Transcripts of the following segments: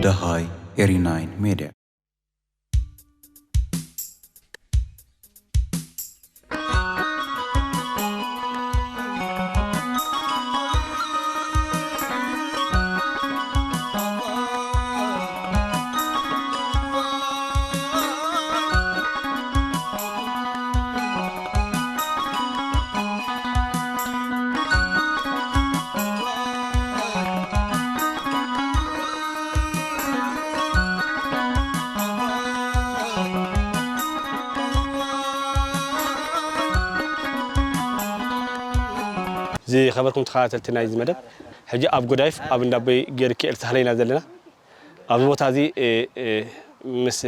ደሃይ ኤሪ ናይን ሜድያ። ዝኸበርኩም ተኸታተልቲ ናይዚ መደብ፣ ሕጂ ኣብ ጎዳይፍ ኣብ እንዳቦይ ገይርክኤል ሳህለ ኢና ዘለና። ኣብዚ ቦታ እዚ፣ እ፣ እ፣ ምስ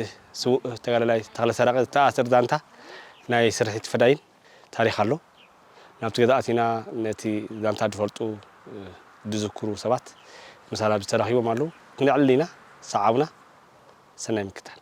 ስዉእ ተጋዳላይ ተኽለ ሰራቂ ዝተኣሳሰር ዛንታ ናይ ስርሒት ፈዳይን ታሪኽ ኣሎ። ናብቲ ገዛ ኣቲና ነቲ ዛንታ ዝፈልጡ፣ እ፣ ዝዝክሩ ሰባት ምሳና ኣብዚ ተራኺቦም ኣለዉ። ክነዕልል ኢና፣ ሰዓቡና። ሰናይ ምክታል።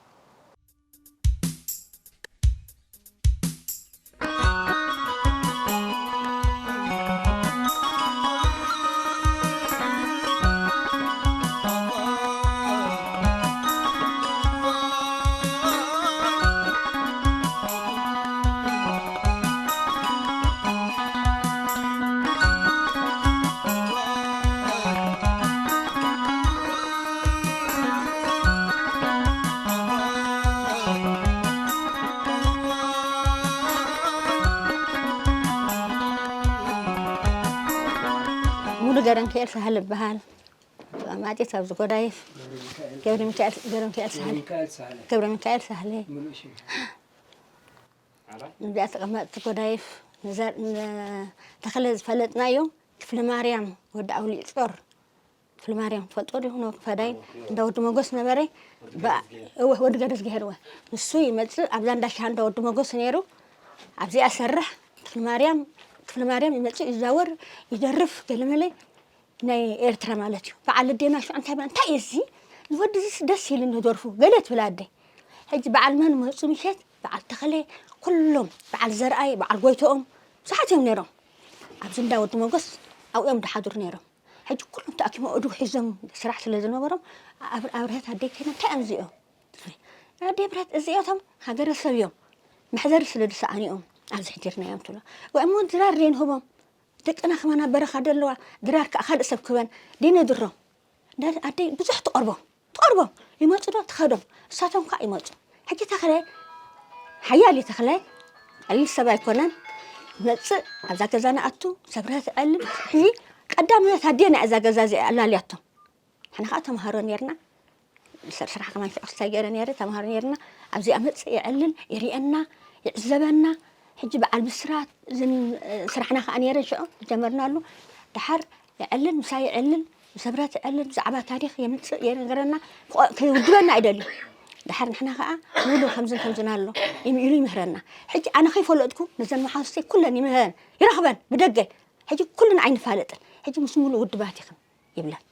ሙሉ ገረንክኤል ሳህለ ይበሃል። ተቐማጢት ኣብዚ ጎዳይፍ። ገብረ ሚካኤል፣ ገብረ ሚካኤል ሳህለ። ገብረ ሚካኤል ሳህለ። ገብረ ሚካኤል ሳህለ። ሙሉ ሽም። እዚኣ ተቐማጢት ጎዳይፍ። ንዘ-፣ ንተኽለ ዝፈለጥናዮ ክፍለ ማርያም ወዲ ኣውሊዕ ጾር። ክፍለ ማርያም ትፈልጦ ዲኹም? ፈዳይ እንዳ ወዲ ሞጎስ ነበረ። በ-፣ እወ፣ ወዲ ገደዝግሄር እወ። ንሱ ይመጽእ፣ ኣብዛ እንዳ ሻሃ እንዳ ወዲ ሞጎስ ነይሩ። ኣብዚኣ ሰርሕ። ክፍለ ማርያም፣ ክፍለ ማርያም ይመጽእ፣ ይዛወር፣ ይደርፍ፣ ገለመለ። ናይ ኤርትራ ማለት እዩ። በዓል ኣዴና ሽዑ እንታይ በ-፣ እንታይ እዩ እዚ? ንወዲ እዚስ ደስ ኢሉኒ ደርፉ፣ ገለ ትብል ኣደ። ሕጂ በዓል መን መጹ ምሸት? በዓል ተኸለ፣ ኩሎም፣ በዓል ዘርኣይ፣ በዓል ጎይትኦም፣ ብዙሓት እዮም ነይሮም። ኣብዚ እንዳ ወዲ ሞጎስ ኣብኡ እዮም ዝሓድሩ ነይሮም። ሕጂ ኩሎም ተኣኪቦም ኣእዱግ ሒዞም ስራሕ ስለ ዝነበሮም፣ ኣብ-፣ ኣብርሀት ኣደይ ከይና፣ "እንታይ እዮም እዚኦም?" ኣደይ ኣብርሀት፣ "እዚኦቶም ሃገረሰብ እዮም፣ መሕዘሪ ስለ ዝሰኣኑ እዮም ኣብዚ ሕዲርናዮም" ትብሎ። ወይ እሞ ድራር ደይንህቦም፣ ደቅና ከማን ኣብ በረኻ ደለዋ፣ ድራር ከኣ ካልእ ሰብ ክበን ደይነድሮም። ዳ-፣ ኣደይ ብዙሕ ትቐርቦም፣ ትቐርቦም፣ ይመጹ ዶ ትኸዶም፣ እሳቶም ከኣ ይመጹ። ሕጂ ተኽለ፣ ሓያል እዩ ተኽለ፣ ቀሊል ሰብ ኣይኮነን። ይመጽእ፣ ኣብዛ ገዛ ንኣቱ፣ ሰብረት ይቐልብ። ሕጂ ቀዳምነት ኣዴና እዛ ገዛ እዚኣ ኣላልያቶ። ንሕና ከኣ ተምሃሮ ኔርና። ሰብ ስራሕ ከማን ሽዑ ክሳይ ገይረ ኔረ፣ ተምሃሮ ኔርና። ኣብዚኣ መጽእ የዕልል፣ ይርእየና፣ ይዕዘበና። ሕጂ በዓል ብስራት፣ እዝን፣ እ፣ ስራሕና ከኣ ኔረ ሽዑ ዝጀመርናሉ። ደሓር የዕልል፣ ምሳይ የዕልል፣ ምስ ህብረት የዕልል፣ ብዛዕባ ታሪኽ የምጽእ፣ የነገረና፣ ክቆ-፣ ክውድበና ኣይደልዩ። ደሓር ንሕና ከኣ ንብሎ ከምዝን ከምዝን ኣሎ፣ ኢሉ ይምህረና። ሕጂ ኣነ ከይፈለጥኩ ነዘን መሓዙተይ ኩለን ይምህረን፣ ይረኽበን ብደገ። ሕጂ ኩለን ኣይንፋለጥን። ሕጂ ምስ ሙሉእ ውድባት ኢኽን ይብለን።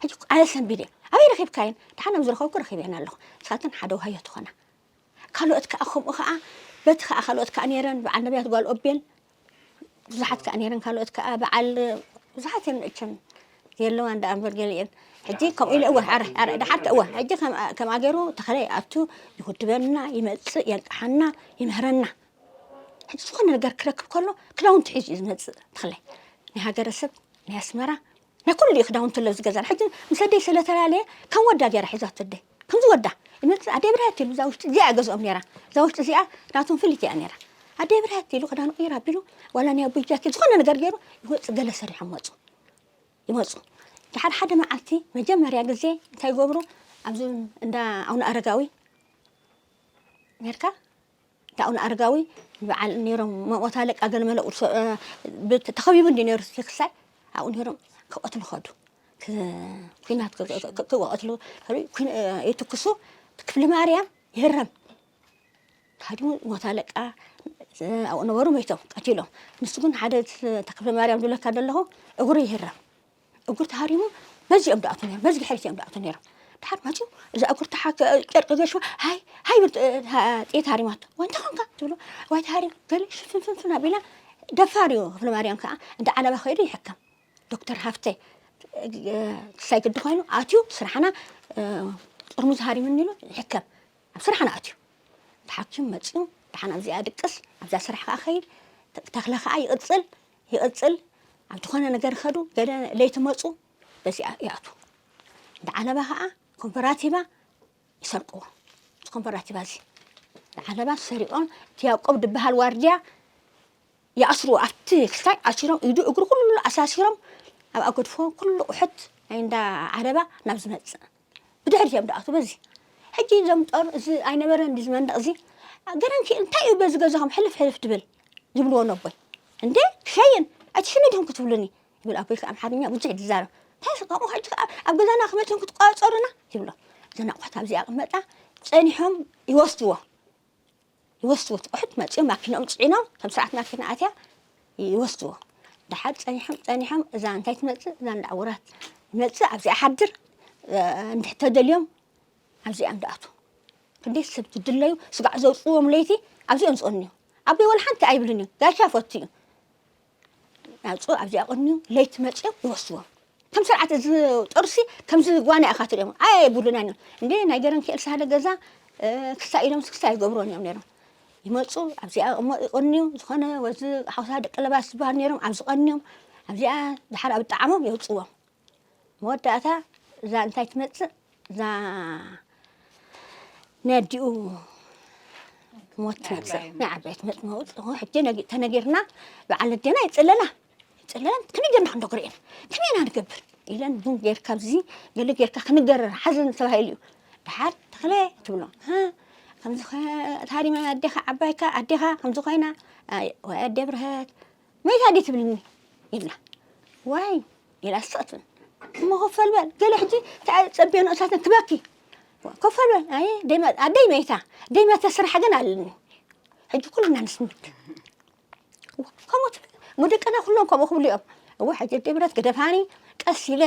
ሕጂ ኣነ ሰንቢደ፣ ኣበይ ረኺብካየን? ደሓን ኣብ ዝረኸብኩ ረኺበን ኣለኹ። ንሳተን ሓደ ዋህዮ ትኾና። ካልኦት ከኣ ከምኡ ከኣ፣ በቲ ከኣ ካልኦት ከኣ ነይረን፣ በዓል ነቢያት ጓል ኦቤል፣ ብዙሓት ከኣ ነይረን፣ ካልኦት ከኣ በዓል፣ ብዙሓት እየን መቸም፣ የለዋን ደኣ እምበር ገሊኤን። ሕጂ ከምኡ ኢለ፣ እወ፣ ኣረ፣ ኣረ፣ ደሓር ከ፣ እወ፣ ሕጂ ከም፣ ከምኣ ገይሩ ተኽለ ይኣቱ፣ ይውድበና፣ ይመጽእ፣ የንቅሓና፣ ይምህረና። ሕጂ ዝኾነ ነገር ክረክብ ከሎ ክዳውንቲ ሒዙ እዩ ዝመጽእ ተኽለ። ናይ ሃገረሰብ፣ ናይ ኣስመራ፣ ናይ ኩሉ እዩ ክዳውንቲ ኣሎ ዝገዛን። ሕጂ ምስ ኣደይ ስለ ተላለየ ከም ወዳ ገይራ ሒዛቶ ኣደይ። ከምዚ ወዳ ይመጽእ ኣደይ ብርሃት ኢሉ እዛ ውሽጢ እዚኣ ገዝኦም ነይራ። እዛ ውሽጢ እዚኣ ናቶም ፍልይቲ እያ ነይራ። ኣደይ ብርሃት ኢሉ ክዳኑ ቅይር ኣቢሉ ዋላ ናይ ኣቦይ ጃኬት ዝኾነ ነገር ገይሩ ይወጽእ ገለ ሰሪሖም መጹ። ይመጹ። ድሓር ሓደ መዓልቲ መጀመርያ ግዜ እንታይ ይገብሩ? ኣብዚ እንዳ ኣቡነ ኣረጋዊ ነርካ? እንዳ ኣቡነ ኣረጋዊ በዓል ነይሮም፣ ሞት ኣለቃ ገለ መለ ቁርሶ፣ እ፣ ብት-፣ ተኸቢቡ እንዲ ነይሩ እቲ ክሳይ፣ ኣብኡ ነይሮም ክቐትሉ ኸዱ። ክ-፣ ኲናት ክ-፣ ክ-፣ ክ-፣ ክቐትሉ ኸዱ፣ ኲን-፣ እ፣ ይትኩሱ፣ ክፍሊ ማርያም ይህረም። ተሃዲሙ ሞት ኣለቃ፣ እ፣ ኣብኡ ነበሩ፣ ሞይቶም፣ ቀቲሎም። ንሱ ግን ሓደ ት-፣ ተክፍለ ማርያም ዝብለካ ዘለኹ እግሩ ይህረም። እግሩ ተሃሪሙ በዚ እዮም ዝኣትዉ ነይሮም፣ በዚ ድሕሪት እዮም ዝኣትዉ ነይሮም። ድሓር መፂኡ እዛ እግሩ ተሓ-፣ ጨርቂ ገሽዋ፣ ሃይ፣ ሃይ ብል፣ እ፣ ታ-፣ ጥይት ሃሪማቶ። "ወይ እንታይ ኾንካ?" ትብሎ። "ዋይ ተሃሪም፣ ገለ ሽፍንፍንፍን ኣቢላ፣ ደፋር እዩ። ክፍለ ማርያም ከዓ እንዳ ዓለባ ከይዱ ይሕከም። ዶክተር ሃፍተ ክሳይ ግዲ ኮይኑ ኣትዩ ስራሕና ጥርሙዝ ሃሪምኒ ኢሉ ይሕከም። ኣብ ስራሕና ኣትዩ ተሓኪሙ መፅኡ። ደሓን ኣብዚኣ ድቅስ ኣብዛ ስራሕ ከዓ ከይድ። ተክለ ከዓ ይቕፅል ይቕፅል። ኣብ ዝኾነ ነገር ከዱ ገለ ለይቲ መፁ። በዚኣ ይኣትዉ። እንዳ ዓለባ ከዓ ኮምፐራቲቫ ይሰርቅዎ። እቲ ኮምፐራቲቫ እዚ ዓለባ ሰሪቖም እቲ ያዕቆብ ድበሃል ዋርድያ ይኣስርዎ። ኣብቲ ክስታይ ኣሲሮም ኢዱ እግሩ ኩሉ ኣሳሲሮም ኣብ ኣገድፎ ኩሉ ቁሕት ናይ እንዳ ዓለባ ናብ ዝመጽእ ብድሕሪት እዮም ድኣቱ። በዚ ሕጂ እዞም ጦር እዚ ኣይነበረን ድዚ መንደቕ እዚ ገረንኪ እንታይ እዩ በዚ ገዛኹም ሕልፍ ሕልፍ ትብል ዝብልዎ ነቦይ። እንዴ ክሸይን ኣይትሽኑ ዲኹም ክትብሉኒ ይብል ኣቦይ። ከ ኣምሓርኛ ብዙሕ ድዛረብ እንታይ ስቃሙ ሕጂ ከኣ ኣብ ገዛና ክመፅን ክትቋፀሩና ይብሎ። እዘን ኣቑሑት ኣብዚ ኣቕመጣ ጸኒሖም ይወስድዎ። ይወስድዎ። እቲ ኣቑሑት መፂኦም ማኪናኦም ፅዒኖም ከም ስርዓት ማኪና ኣትያ ይወስድዎ። ደሓር ጸኒሖም ጸኒሖም እዛ እንታይ ትመፅእ እዛ እንዳዕውራት ይመፅእ ኣብዚኣ ሓድር እንድሕተደልዮም ኣብዚኣ እንዳኣቱ ክንደይ ሰብ ትድለዩ ስጋዕ ዘውፅዎም ለይቲ ኣብዚኦም ዝቐንዩ። ኣቦይ ወላ ሓንቲ ኣይብልን እዩ ጋሻ ፈቱ እዩ። ናብፁ ኣብዚኣ ቀንዩ ለይቲ መፅኦም ይወስድዎም። ከም ስርዓት እዚ ጦርሲ ከምዚ ጓና ኢኻ ትሪኦም ኣየብሉናን እዮም እንዴ ናይ ገረን ክኤል ሳህለ ገዛ ክሳ ኢሎም ክሳ ይገብሮን እዮም ነይሮም። ይመፁ ኣብዚኣ እሞ ይቐንዩ ዝኾነ ወዚ ሓውሳ ደቂ ለባስ ዝበሃል ነይሮም ኣብዚ ቀንዮም ኣብዚኣ ድሓር ኣብ ጣዕሞም የውፅዎም። መወዳእታ እዛ እንታይ ትመፅእ እዛ ናይ ኣዲኡ ሞት ትመፅእ ናይ ዓባይ ትመፅእ መውፅ ሕጂ ተነጊርና በዓል ኣዴና ይፅለላ ይፅለላ ክንደይ ጌርና ክንደግሮ ኢና ከመይ ኢና ንገብር ኢለን ቡን ጌርካ ኣብዚ ገለ ጌርካ ክንገረር ሓዘን ተባሂሉ እዩ። ደሓር ተኽለ ትብሎ ከምዚ ታሪማ ኣዴኻ ዓባይካ ኣዴኻ ከምዚ ኮይና ወይ ኣዴ ብርሀት መይታ ድዩ ትብልኒ ኢላ ዋይ ኢላ ስቕትን እሞ ኮፈል በል ገለ ሕጂ ጸቢዮ ንእሳትን ክበኪ ኮፈል በል ኣይ ኣደይ መይታ ደይ መተ ስራሕ ግን ኣለኒ ሕጂ ኩልና ንስምት ከምኡ ትብል እሞ ደቅና ኩሎም ከምኡ ክብሉ እዮም እዋ ሕጂ ኣደይ ብረት ግደፋኒ ቀስ ኢለ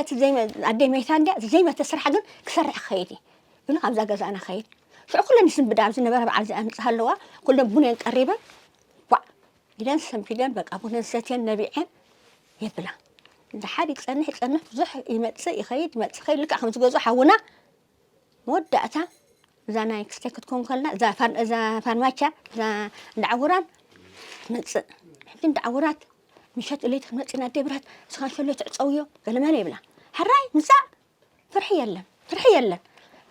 ኣደይ መይታ እንድያ ዘይመተ ስራሕ ግን ክሰርሕ ክኸይድ እዩ ብሉ ካብዛ ገዛና ኸይድ ሽዑ ኩለን ይስንብዳ ኣብ ዝነበረ በዓል ዚኣ ምፅሃ ኣለዋ ኩለን ቡነን ቀሪበን ቧዕ ኢለን ሰንፊደን በቃ ቡነን ሰትየን ነቢዐን የብላ። ደሓር ይፀንሕ ይፀንሕ ብዙሕ ይመፅእ ይኸይድ ይመፅእ ይኸይድ ልክዕ ከም ዝገዝኦ ሓውና መወዳእታ እዛ ናይ ክስተ ክትከውን ከላ እዛ ፋርማቻ እዛ እንዳዓውራን ትመፅእ ሕጂ እንዳዓውራት ምሸት እለይቲ ክትመፅእ ኢና ደብራት ስኻን ሸሎ ትዕፀውዮ ገለመለ ይብላ ሕራይ ምፃእ ፍርሒ የለን ፍርሒ የለን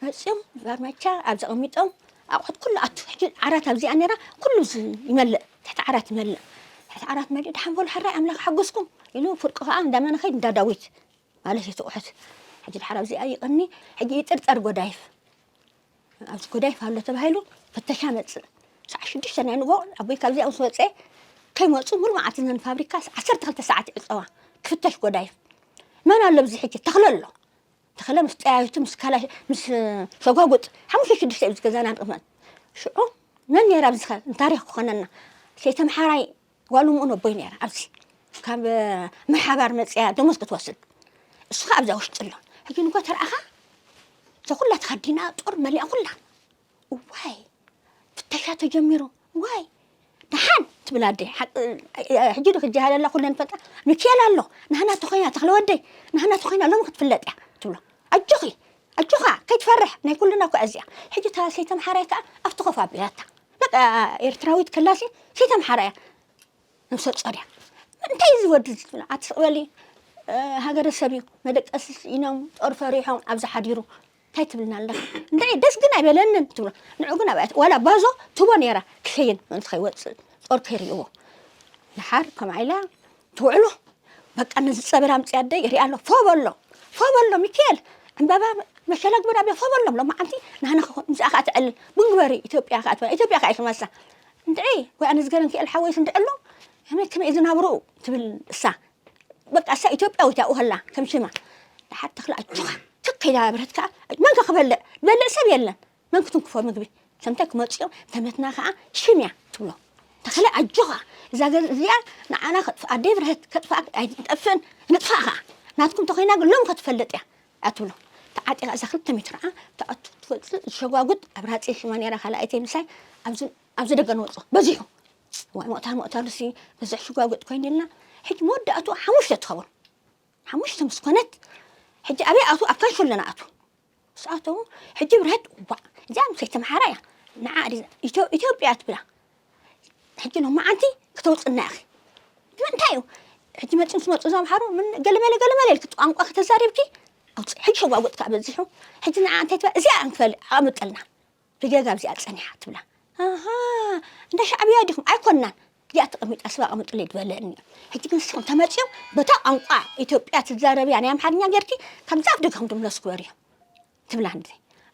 መፂኦም ባርማቻ ኣብ ዘቐሚጦም ኣቑሑት ኩሉ ኣቱ ሕጂ ዓራት ኣብዚኣ ነራ ኩሉ ይመልእ ትሕቲ ዓራት ይመልእ ትሕቲ ዓራት መሊእ ድሓን በሉ ሕራይ ኣምላኽ ሓጎስኩም ኢሉ ፍርቂ ከዓ እንዳመን ኸይድ እንዳ ዳዊት ማለት እቲ ቑሑት ሕጂ ድሓር ኣብዚኣ ይቐኒ ሕጂ ይጥርጠር ጎዳይፍ ኣብዚ ጎዳይፍ ኣሎ ተባሂሉ ፍተሻ መፅእ ሰዓ ሽዱሽተ ናይ ንጎ ኣቦይ ካብዚኣ ምስ ወፀ ከይመፁ ሙሉ መዓልቲ ነን ፋብሪካ ዓሰርተ ክልተ ሰዓት ይዕፀዋ ክፍተሽ ጎዳይፍ መን ኣሎ ብዚ ሕጂ ተኽለ ኣሎ ተኽለ ምስ ጠያይቱ ምስ ካላ ምስ ሸጓጉጥ ሓሙሽተ ሽዱሽተ እዩ ዝገዛና ንቕመጥ ሽዑ መን ነይራ ኣብዚ ኸ ንታሪኽ ክኾነና ሰይተምሓራይ ጓል ምኡን ኣቦይ ነይራ ኣብዚ ካብ ምሓባር መፅያ ደሞዝ ክትወስድ እሱ ኸ ኣብዛ ውሽጢ ኣሎ ሕጂ ንጎ ተረኣኻ እዛ ኩላ ተኸዲና ጦር መሊኣ ኩላ እዋይ ፍተሻ ተጀሚሩ ዋይ ደሓን ትብል ኣደ ሕጂ ዶ ክጀሃለላ ኩለን ፈጣ ሚካኤል ኣሎ ናህና ተኾይና ተኽለ ወደይ ናህና ተኾይና ሎም ክትፍለጥ እያ ትብሎ ኣጆኺ ኣጆኻ ከይትፈርሕ ናይ ኩልና እኮ እዚኣ ሕጂ እታ ሰይተምሓራይ ከዓ ኣብቲ ኮፍ ኣቢላታ በቃ ኤርትራዊት ከላሲ ሰይተምሓራያ ነብሰ ጾር እያ እንታይ እዚ ወዲ እዚ ትብላ ኣትስቕበሊ ሃገረ ሰብ እዩ መደቀሲ ስኢኖም ጦር ፈሪሖም ኣብዚ ሓዲሩ እንታይ ትብልና ኣለኻ እንታይ ደስ ግን ኣይበለንን ትብሎ ንዑ ግን ኣብያት ዋላ ባዞ ትቦ ነይራ ክሸይን ምእንቲ ከይወፅእ ጦር ከይርእይዎ ድሓር ከምኣ ኢላ ትውዕሎ በቃ ነዚ ፀበል ኣምፅያ ኣደይ ይሪኣ ኣሎ ፎ በሎ ፎ በሎ ሚካኤል ዕምባባ መሸለግ ብራብዮ ፎ በሎም ሎማዓንቲ ናህና ክኾን ምስኣ ከዓ ትዕልል ቡን ግበሪ ኢትዮጵያ ከዓ ትበላ ኢትዮጵያ ከዓ ይሽመሳ እንድዒ ወይ ኣነ ዝገርም ክእል ሓወይስ እንድዕሎ ከመይ ከመይ ዝናብሩ ትብል እሳ በቃ እሳ ኢትዮጵያዊት ያኡ ከላ ከም ሽማ ድሓር ተኽላ ኣጆኻ ከከይዳ ብረትካ መን ከ ክበልዕ ዝበልዕ ሰብ የለን መን ክትንክፎ ምግቢ ሰምታይ ክመፅኦም ተመትና ከዓ ሽም እያ ትብሎ ተኽለ ኣጆኻ እዛ ገ- እዚኣ ንዓና ከጥፍኣ ኣደይ ብርሀት ከጥፍኣ ኣይንጠፍእን ንጥፋእ ከዓ ናትኩም ተኮይና ግን ሎም ከትፈልጥ እያ ኣትብሎ ተዓጢቓ እዛ ክልተ ሜትሮ ዓ ተኣቱ ትወፅእ ዝሸጓጉጥ ኣብ ራፀይ ሽማ ነራ ካልኣይተይ ምሳይ ኣብዚ ኣብዚ ደገ ንወፅኦ በዚሑ እዋይ፣ ምቕታል ምቕታሉሲ በዝሕ ሽጓጉጥ ኮይኑልና። ሕጂ መወዳእቱ ሓሙሽተ ትኸውን። ሓሙሽተ ምስ ኮነት፣ ሕጂ ኣበይ ኣቱ? ኣብ ካንሾሎ ንኣቱ። ምስ ኣተዉ፣ ሕጂ ብርሀት፣ ዋእ፣ እዚኣ ምስ ኣይተምሓራ እያ። ንዓ ድዛ ኢትዮ-፣ ኢትዮጵያ ትብላ። ሕጂ ሎማዓንቲ ክተውፅና ኢኺ። ግን እንታይ እዩ? ሕጂ መፂኦም ዝመፁ እዞም ኣምሓሩ፣ ምን ገለመለ ገለመለ ኢልኪ ቋንቋ ከተዛሪብኪ፣ ኣውፅኢ። ሕጂ ሸጓጉጥ ከዓ በዚሑ። ሕጂ ንዓ እንታይ ትበል? እዚኣ እንክፈል ኣቐምጠልና። ብጌጋ ኣብዚኣ ጸኒሓ ትብላ። ኣሃ፣ እንዳ ሻዕብያ ዲኹም? ኣይኮናን። እዚኣ ተቐሚጣ ስባ ኣቐምጡለይ ትበለኒ። ሕጂ ግን ንስኹም ተመጺኦም በታ ቋንቋ ኢትዮጵያ ትዛረብያ ናይ ኣምሓርኛ ጌርኪ፣ ከምዛ ኣፍ ደገኹም ትምለሱ ግበርዮ። ትብላ እንድዒ።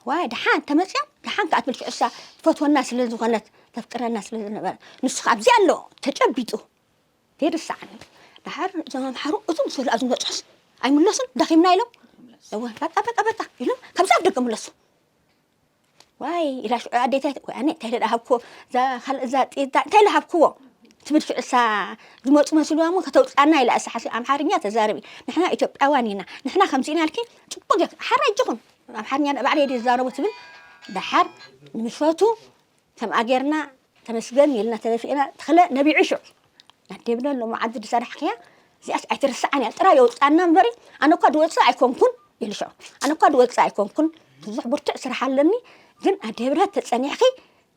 ዋይ፣ ደሓን ተመጺኦም፣ ደሓን ከኣ ትብል ሽዑሳ ትፈትወና ስለ ዝኾነት፣ ተፍቅረና ስለ ዝነበረት። ንሱ ከኣ ኣብዚኣ ኣሎ፣ ተጨቢጡ። ዘይርስዓኒ። ደሓር እዞም ኣምሓሩ፣ እዞም ምስ በሉ ኣብዚ ንበጽሑስ ኣይምለሱን፣ ደኺምና ኢሎም። እወ፣ በቃ፣ በቃ፣ በቃ ኢሎም፣ ካብዛ ኣፍ ደገ ምለሱ። ዋይ፣ ኢላ ሽዑ ኣዴታይ፣ ወይ ኣነ እንታይ ኢለ ደኣ ሃብክዎ፣ እዛ ካልእ፣ እዛ ጤዛ እንታይ ኢለ ሃብክዎ ትብል ሽዑ እሳ ዝመጹ መሲልዋ እሞ ከተውጽኣና ኢላ እሳ ሓሲ-፣ ኣምሓርኛ ተዛረቢ። ንሕና ኢትዮጵያውያን ኢና፣ ንሕና ከምዚ ኢና ኢልኪ ጽቡቕ ጌርኪ፣ ሓራይ ኣጆኹም፣ ኣምሓርኛ ባዕለይ ድየ ዝዛረቦ ትብል። ደሓር ንምሸቱ ከምኣ ጌርና ተመስገን ኢልና ተደፊእና፣ ተኽለ ነቢዑ ሽዑ። ኣዴ ብለ ሎሚ ዓዲ ዝሰራሕክያ እዚኣስ ኣይትርስዓን እያ፣ ጥራይ የውፅኣና እምበሪ፣ ኣነ እኳ ድወፅእ ኣይኮንኩን ኢሉ ሽዑ። ኣነ እኳ ድወፅእ ኣይኮንኩን፣ ብዙሕ ብርቱዕ ስራሕ ኣለኒ፣ ግን ኣዴ ብረት ተፀኒሕኺ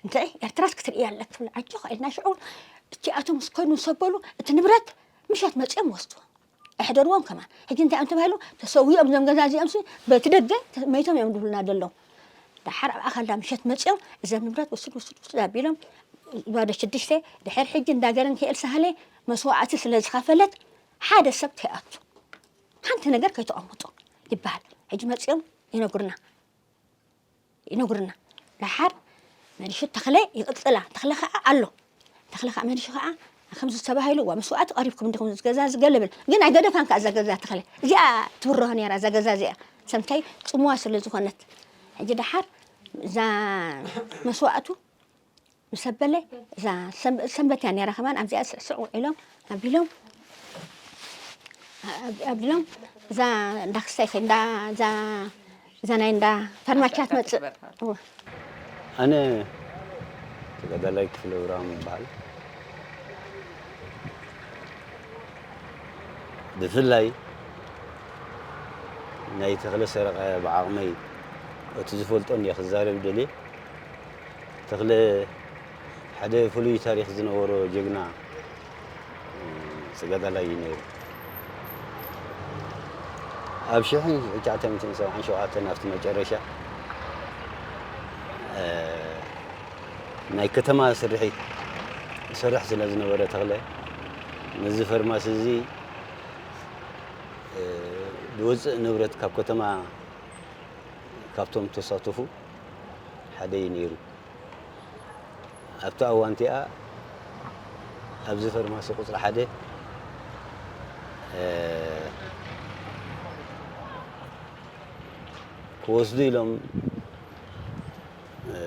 እንታይ ኤርትራስ ክትርእያ ኣለኪ ትብል። ኣጆኻ ኢልና ሽዑ እቲኣቶም ምስ ከዱ ምስ ኣበሉ እቲ ንብረት ምሸት መፂኦም ወስድዎ። ኣሕደርዎም ከማን። ሕጂ እንታይ እዮም ተባሂሉ? ተሰዊኦም እዞም ገዛ እዚኦምሲ በቲ ደገ ተ-፣ መይቶም እዮም ዝብሉና ዘለዉ። ደሓር ኣብ ኣኻልዳ ምሸት መጺኦም እዘን ንብረት ውስድ፣ ውስድ፣ ውስድ ኣቢሎም ባዶ ሽዱሽተ ድሕር ሕጂ እንዳ ገረን ክኤል ሳህለ መስዋዕቲ ስለ ዝኸፈለት ሓደ ሰብ ከይኣቱ። ሓንቲ ነገር ከይተቐምጡ ይበሃል። ሕጂ መጺኦም ይነግሩና። ይነግሩና። ደሓር መሊሹ ተኽለ ይቕጽላ። ተኽለ ኸኣ ኣሎ። ተኽለ ኸኣ መሊሹ ኸኣ ከምዚ ተባሂሉ፣ "ዋ፣ መስዋእቲ ቀሪብኩም ዲኹም፣ እዚ ገዛ እዚ ገለብል?" ግን ኣይገደፋን ከኣ እዛ ገዛ ተኽለ። እዚኣ ትብርሆ ነይራ፣ እዛ ገዛ እዚኣ። ሰምታይ ጽምዋ ስለ ዝኾነት። ሕጂ ደሓር እዛ መስዋእቱ ምስ ኣበለ፣ እዛ ሰንበ-፣ ሰንበት እያ ነይራ ከማን፣ ኣብዚኣ ስዕስዕ ውዒሎም ኣቢሎም፣ ኣብ-፣ ኣቢሎም፣ እዛ እንዳ ክስታይ ከ-፣ እንዳ፣ እዛ፣ እዛ ናይ እንዳ ፈርማቻ ትመጽእ። እወ። ኣነ ተጋዳላይ ክፍለ ብርሃን እበሃል። ብፍላይ ናይ ተኽለ ሰረቐ ብዓቕመይ እቲ ዝፈልጦ እንድየ ክዛረብ ደልየ። ተኽለ ሓደ ፍሉይ ታሪኽ ዝነበሮ ጀግና ተጋዳላይ እዩ ነይሩ። ኣብ ሽሕን ትሽዓተ ሚእትን ሰብዓን ሸውዓተን ኣብቲ መጨረሻ፣ እ፣ ናይ ከተማ ስርሒት ይሰርሕ ስለ ዝነበረ ተኽለ፣ ነዚ ፈርማሲ እዚ፣ እ፣ ዝወፅእ ንብረት ካብ ከተማ ካብቶም ተሳተፉ ሓደ እዩ ነይሩ። ኣብቲ እዋን እቲኣ ኣብዚ ፈርማሲ ቁፅሪ ሓደ፣ እ፣ ክወስዱ ኢሎም፣ እ፣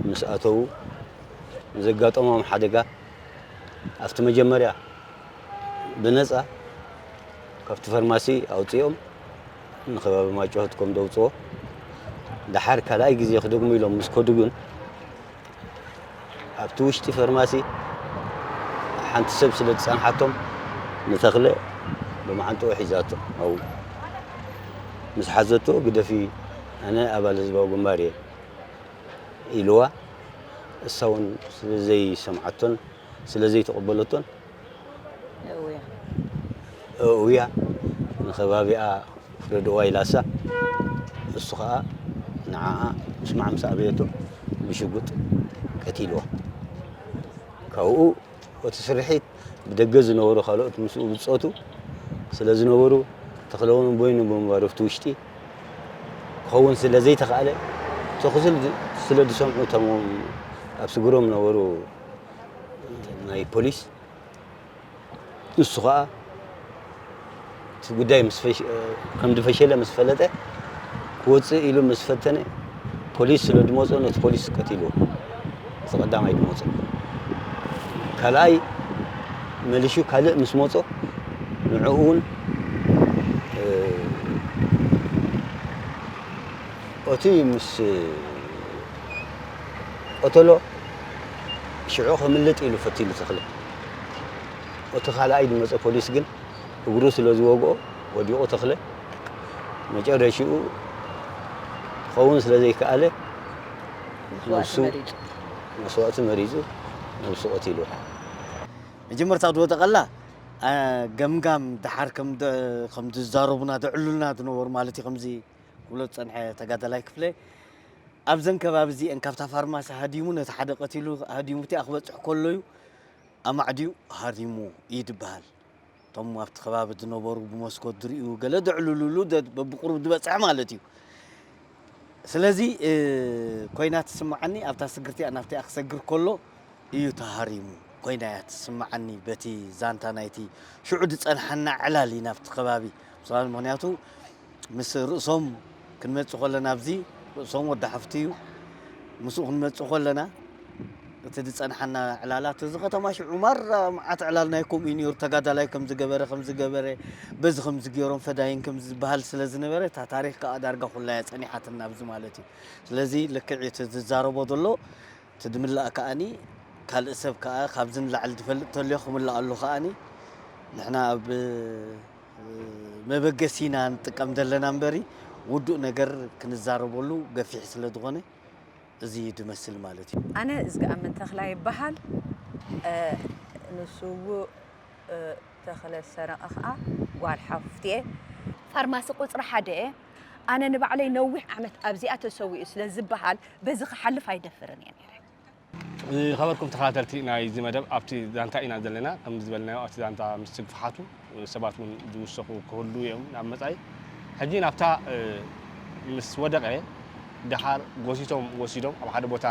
ምስ ኣተዉ ንዘጋጠሞም ሓደጋ ኣብቲ መጀመርያ ብነጻ ካብቲ ፈርማሲ ኣውጺኦም ንከባቢ ማይጨው ከም ዘውጽዎ፣ ደሓር ካልኣይ ግዜ ክደግሙ ኢሎም ምስ ከዱ ግን፣ ኣብቲ ውሽጢ ፈርማሲ ሓንቲ ሰብ ስለ ዝጸንሓቶም፣ ንተኽለ ብመዓንጥኡ ሒዛቶ። ኣብኡ ምስ ሓዘቶ፣ "ግደፊ፣ ኣነ ኣባል ህዝባዊ ግንባር እየ" ኢልዋ። እሳ እውን ስለ ዘይሰምዓቶን ስለ ዘይተቐበለቶን፣ እውያ። እውያ፣ ንኸባቢኣ ፍረድዋ ኢላሳ፣ እሱ ኸኣ ንዓኣ ምስማዕ ምስ ኣበየቶ ብሽጉጥ ቀቲልዋ። ካብኡ እቲ ስርሒት ብደገ ዝነበሩ ካልኦት ምስኡ ብጾቱ ስለ ዝነበሩ፣ ተኽለ እውን በይኑ ብምንባሩ ኣብቲ ውሽጢ ክኸውን ስለ ዘይተኻእለ፣ ተኹሲ ስለ ዝሰምዑ እቶም ኣብ ስግሮም ነበሩ ናይ ፖሊስ፣ ንሱ ኸኣ እቲ ጉዳይ ምስ ፈሽ-፣ ከም ዝፈሸለ ምስ ፈለጠ፣ ክወጽእ ኢሉ ምስ ፈተነ፣ ፖሊስ ስለ ዝመጾ፣ ነቲ ፖሊስ ቀቲልዎ። እቲ ቀዳማይ ዝመጾ። ካልኣይ መሊሹ ካልእ ምስ መጾ፣ ንዕኡ እውን፣ እ፣ እቲ ምስ ቀተሎ፣ ሽዑ ከምልጥ ኢሉ ፈቲሉ ተኽለ። እቲ ካልኣይ ዝመፀ ፖሊስ ግን እግሩ ስለ ዝወግኦ ወዲቑ ተኽለ። መጨረሽኡ ክኸውን ስለ ዘይከኣለ ነብሱ መስዋእቲ መሪፁ ነብሱ ቀቲሉ። መጀመርታ ዝወደቐላ ገምጋም ደሓር ከም ዝዛረቡና ዘዕሉልና ዝነበሩ ማለት እዩ። ከምዚ ክብሎ ዝፀንሐ ተጋዳላይ ክፍለ ኣብዘን ከባቢ እዚአን ካብታ ፋርማሲ ሃዲሙ ነቲ ሓደ ቀቲሉ ሃዲሙ እቲኣ ክበፅሕ ከሎ እዩ ኣማዕድዩ ሃሪሙ እዩ ዝበሃል። እቶም ኣብቲ ከባቢ ዝነበሩ ብመስኮት ዝርእዩ ገለ ዘዕልሉሉ በብቁሩብ ዝበፅሐ ማለት እዩ። ስለዚ ኮይና ትስምዓኒ ኣብታ ስግር እቲኣ ናብቲኣ ክሰግር ከሎ እዩ ተሃሪሙ ኮይና እያ ትስምዓኒ በቲ ዛንታ ናይቲ ሽዑ ዝፀንሓና ዕላል እዩ ናብቲ ከባቢ ምክንያቱ ምስ ርእሶም ክንመፅእ ከለና ኣብዚ ርእሶም ወዲ ሓፍቲ እዩ ምስኡ ክንመፅእ ከለና እቲ ዝፀንሓና ዕላላት እዚ ከተማ ሽዑ ማራ መዓት ዕላል ናይ ከምኡ እዩ ነይሩ ተጋዳላይ ከም ዝገበረ ከም ዝገበረ በዚ ከም ዝገይሮም ፈዳይን ከም ዝበሃል ስለ ዝነበረ እታ ታሪክ ከዓ ዳርጋ ኩላ እያ ፀኒሓትና ኣብዚ ማለት እዩ ስለዚ ልክዕ እዩ እቲ ዝዛረቦ ዘሎ እቲ ዝምላእ ከዓኒ ካልእ ሰብ ከዓ ካብዚ ንላዕሊ ዝፈልጥ ተልዮ ክምላእ ኣሎ ከዓኒ ንሕና ኣብ መበገሲ ኢና ንጥቀም ዘለና እምበሪ ውዱእ ነገር ክንዛረበሉ ገፊሕ ስለ ዝኾነ እዚ ድመስል ማለት እዩ። ኣነ እዝግኣምን ተኽላ ይበሃል። ንስውእ ተኽለ ሰረቐ ከዓ ጓል ሓፍትየ። ፋርማሲ ቁፅሪ ሓደ እየ። ኣነ ንባዕለይ ነዊሕ ዓመት ኣብዚኣ ተሰዊኡ ስለ ዝበሃል በዚ ክሓልፍ ኣይደፍርን እየ ነይረ። ዝኸበርኩም ተኸታተልቲ ናይዚ መደብ ኣብቲ ዛንታ ኢና ዘለና። ከም ዝበልናዮ ኣብቲ ዛንታ ምስ ስግፍሓቱ ሰባት እውን ዝውሰኹ ክህልዉ እዮም ናብ መጻኢ። ሕጂ ናብታ ምስ ወደቐ ደሓር ጎሲቶም ወሲዶም ኣብ ሓደ ቦታ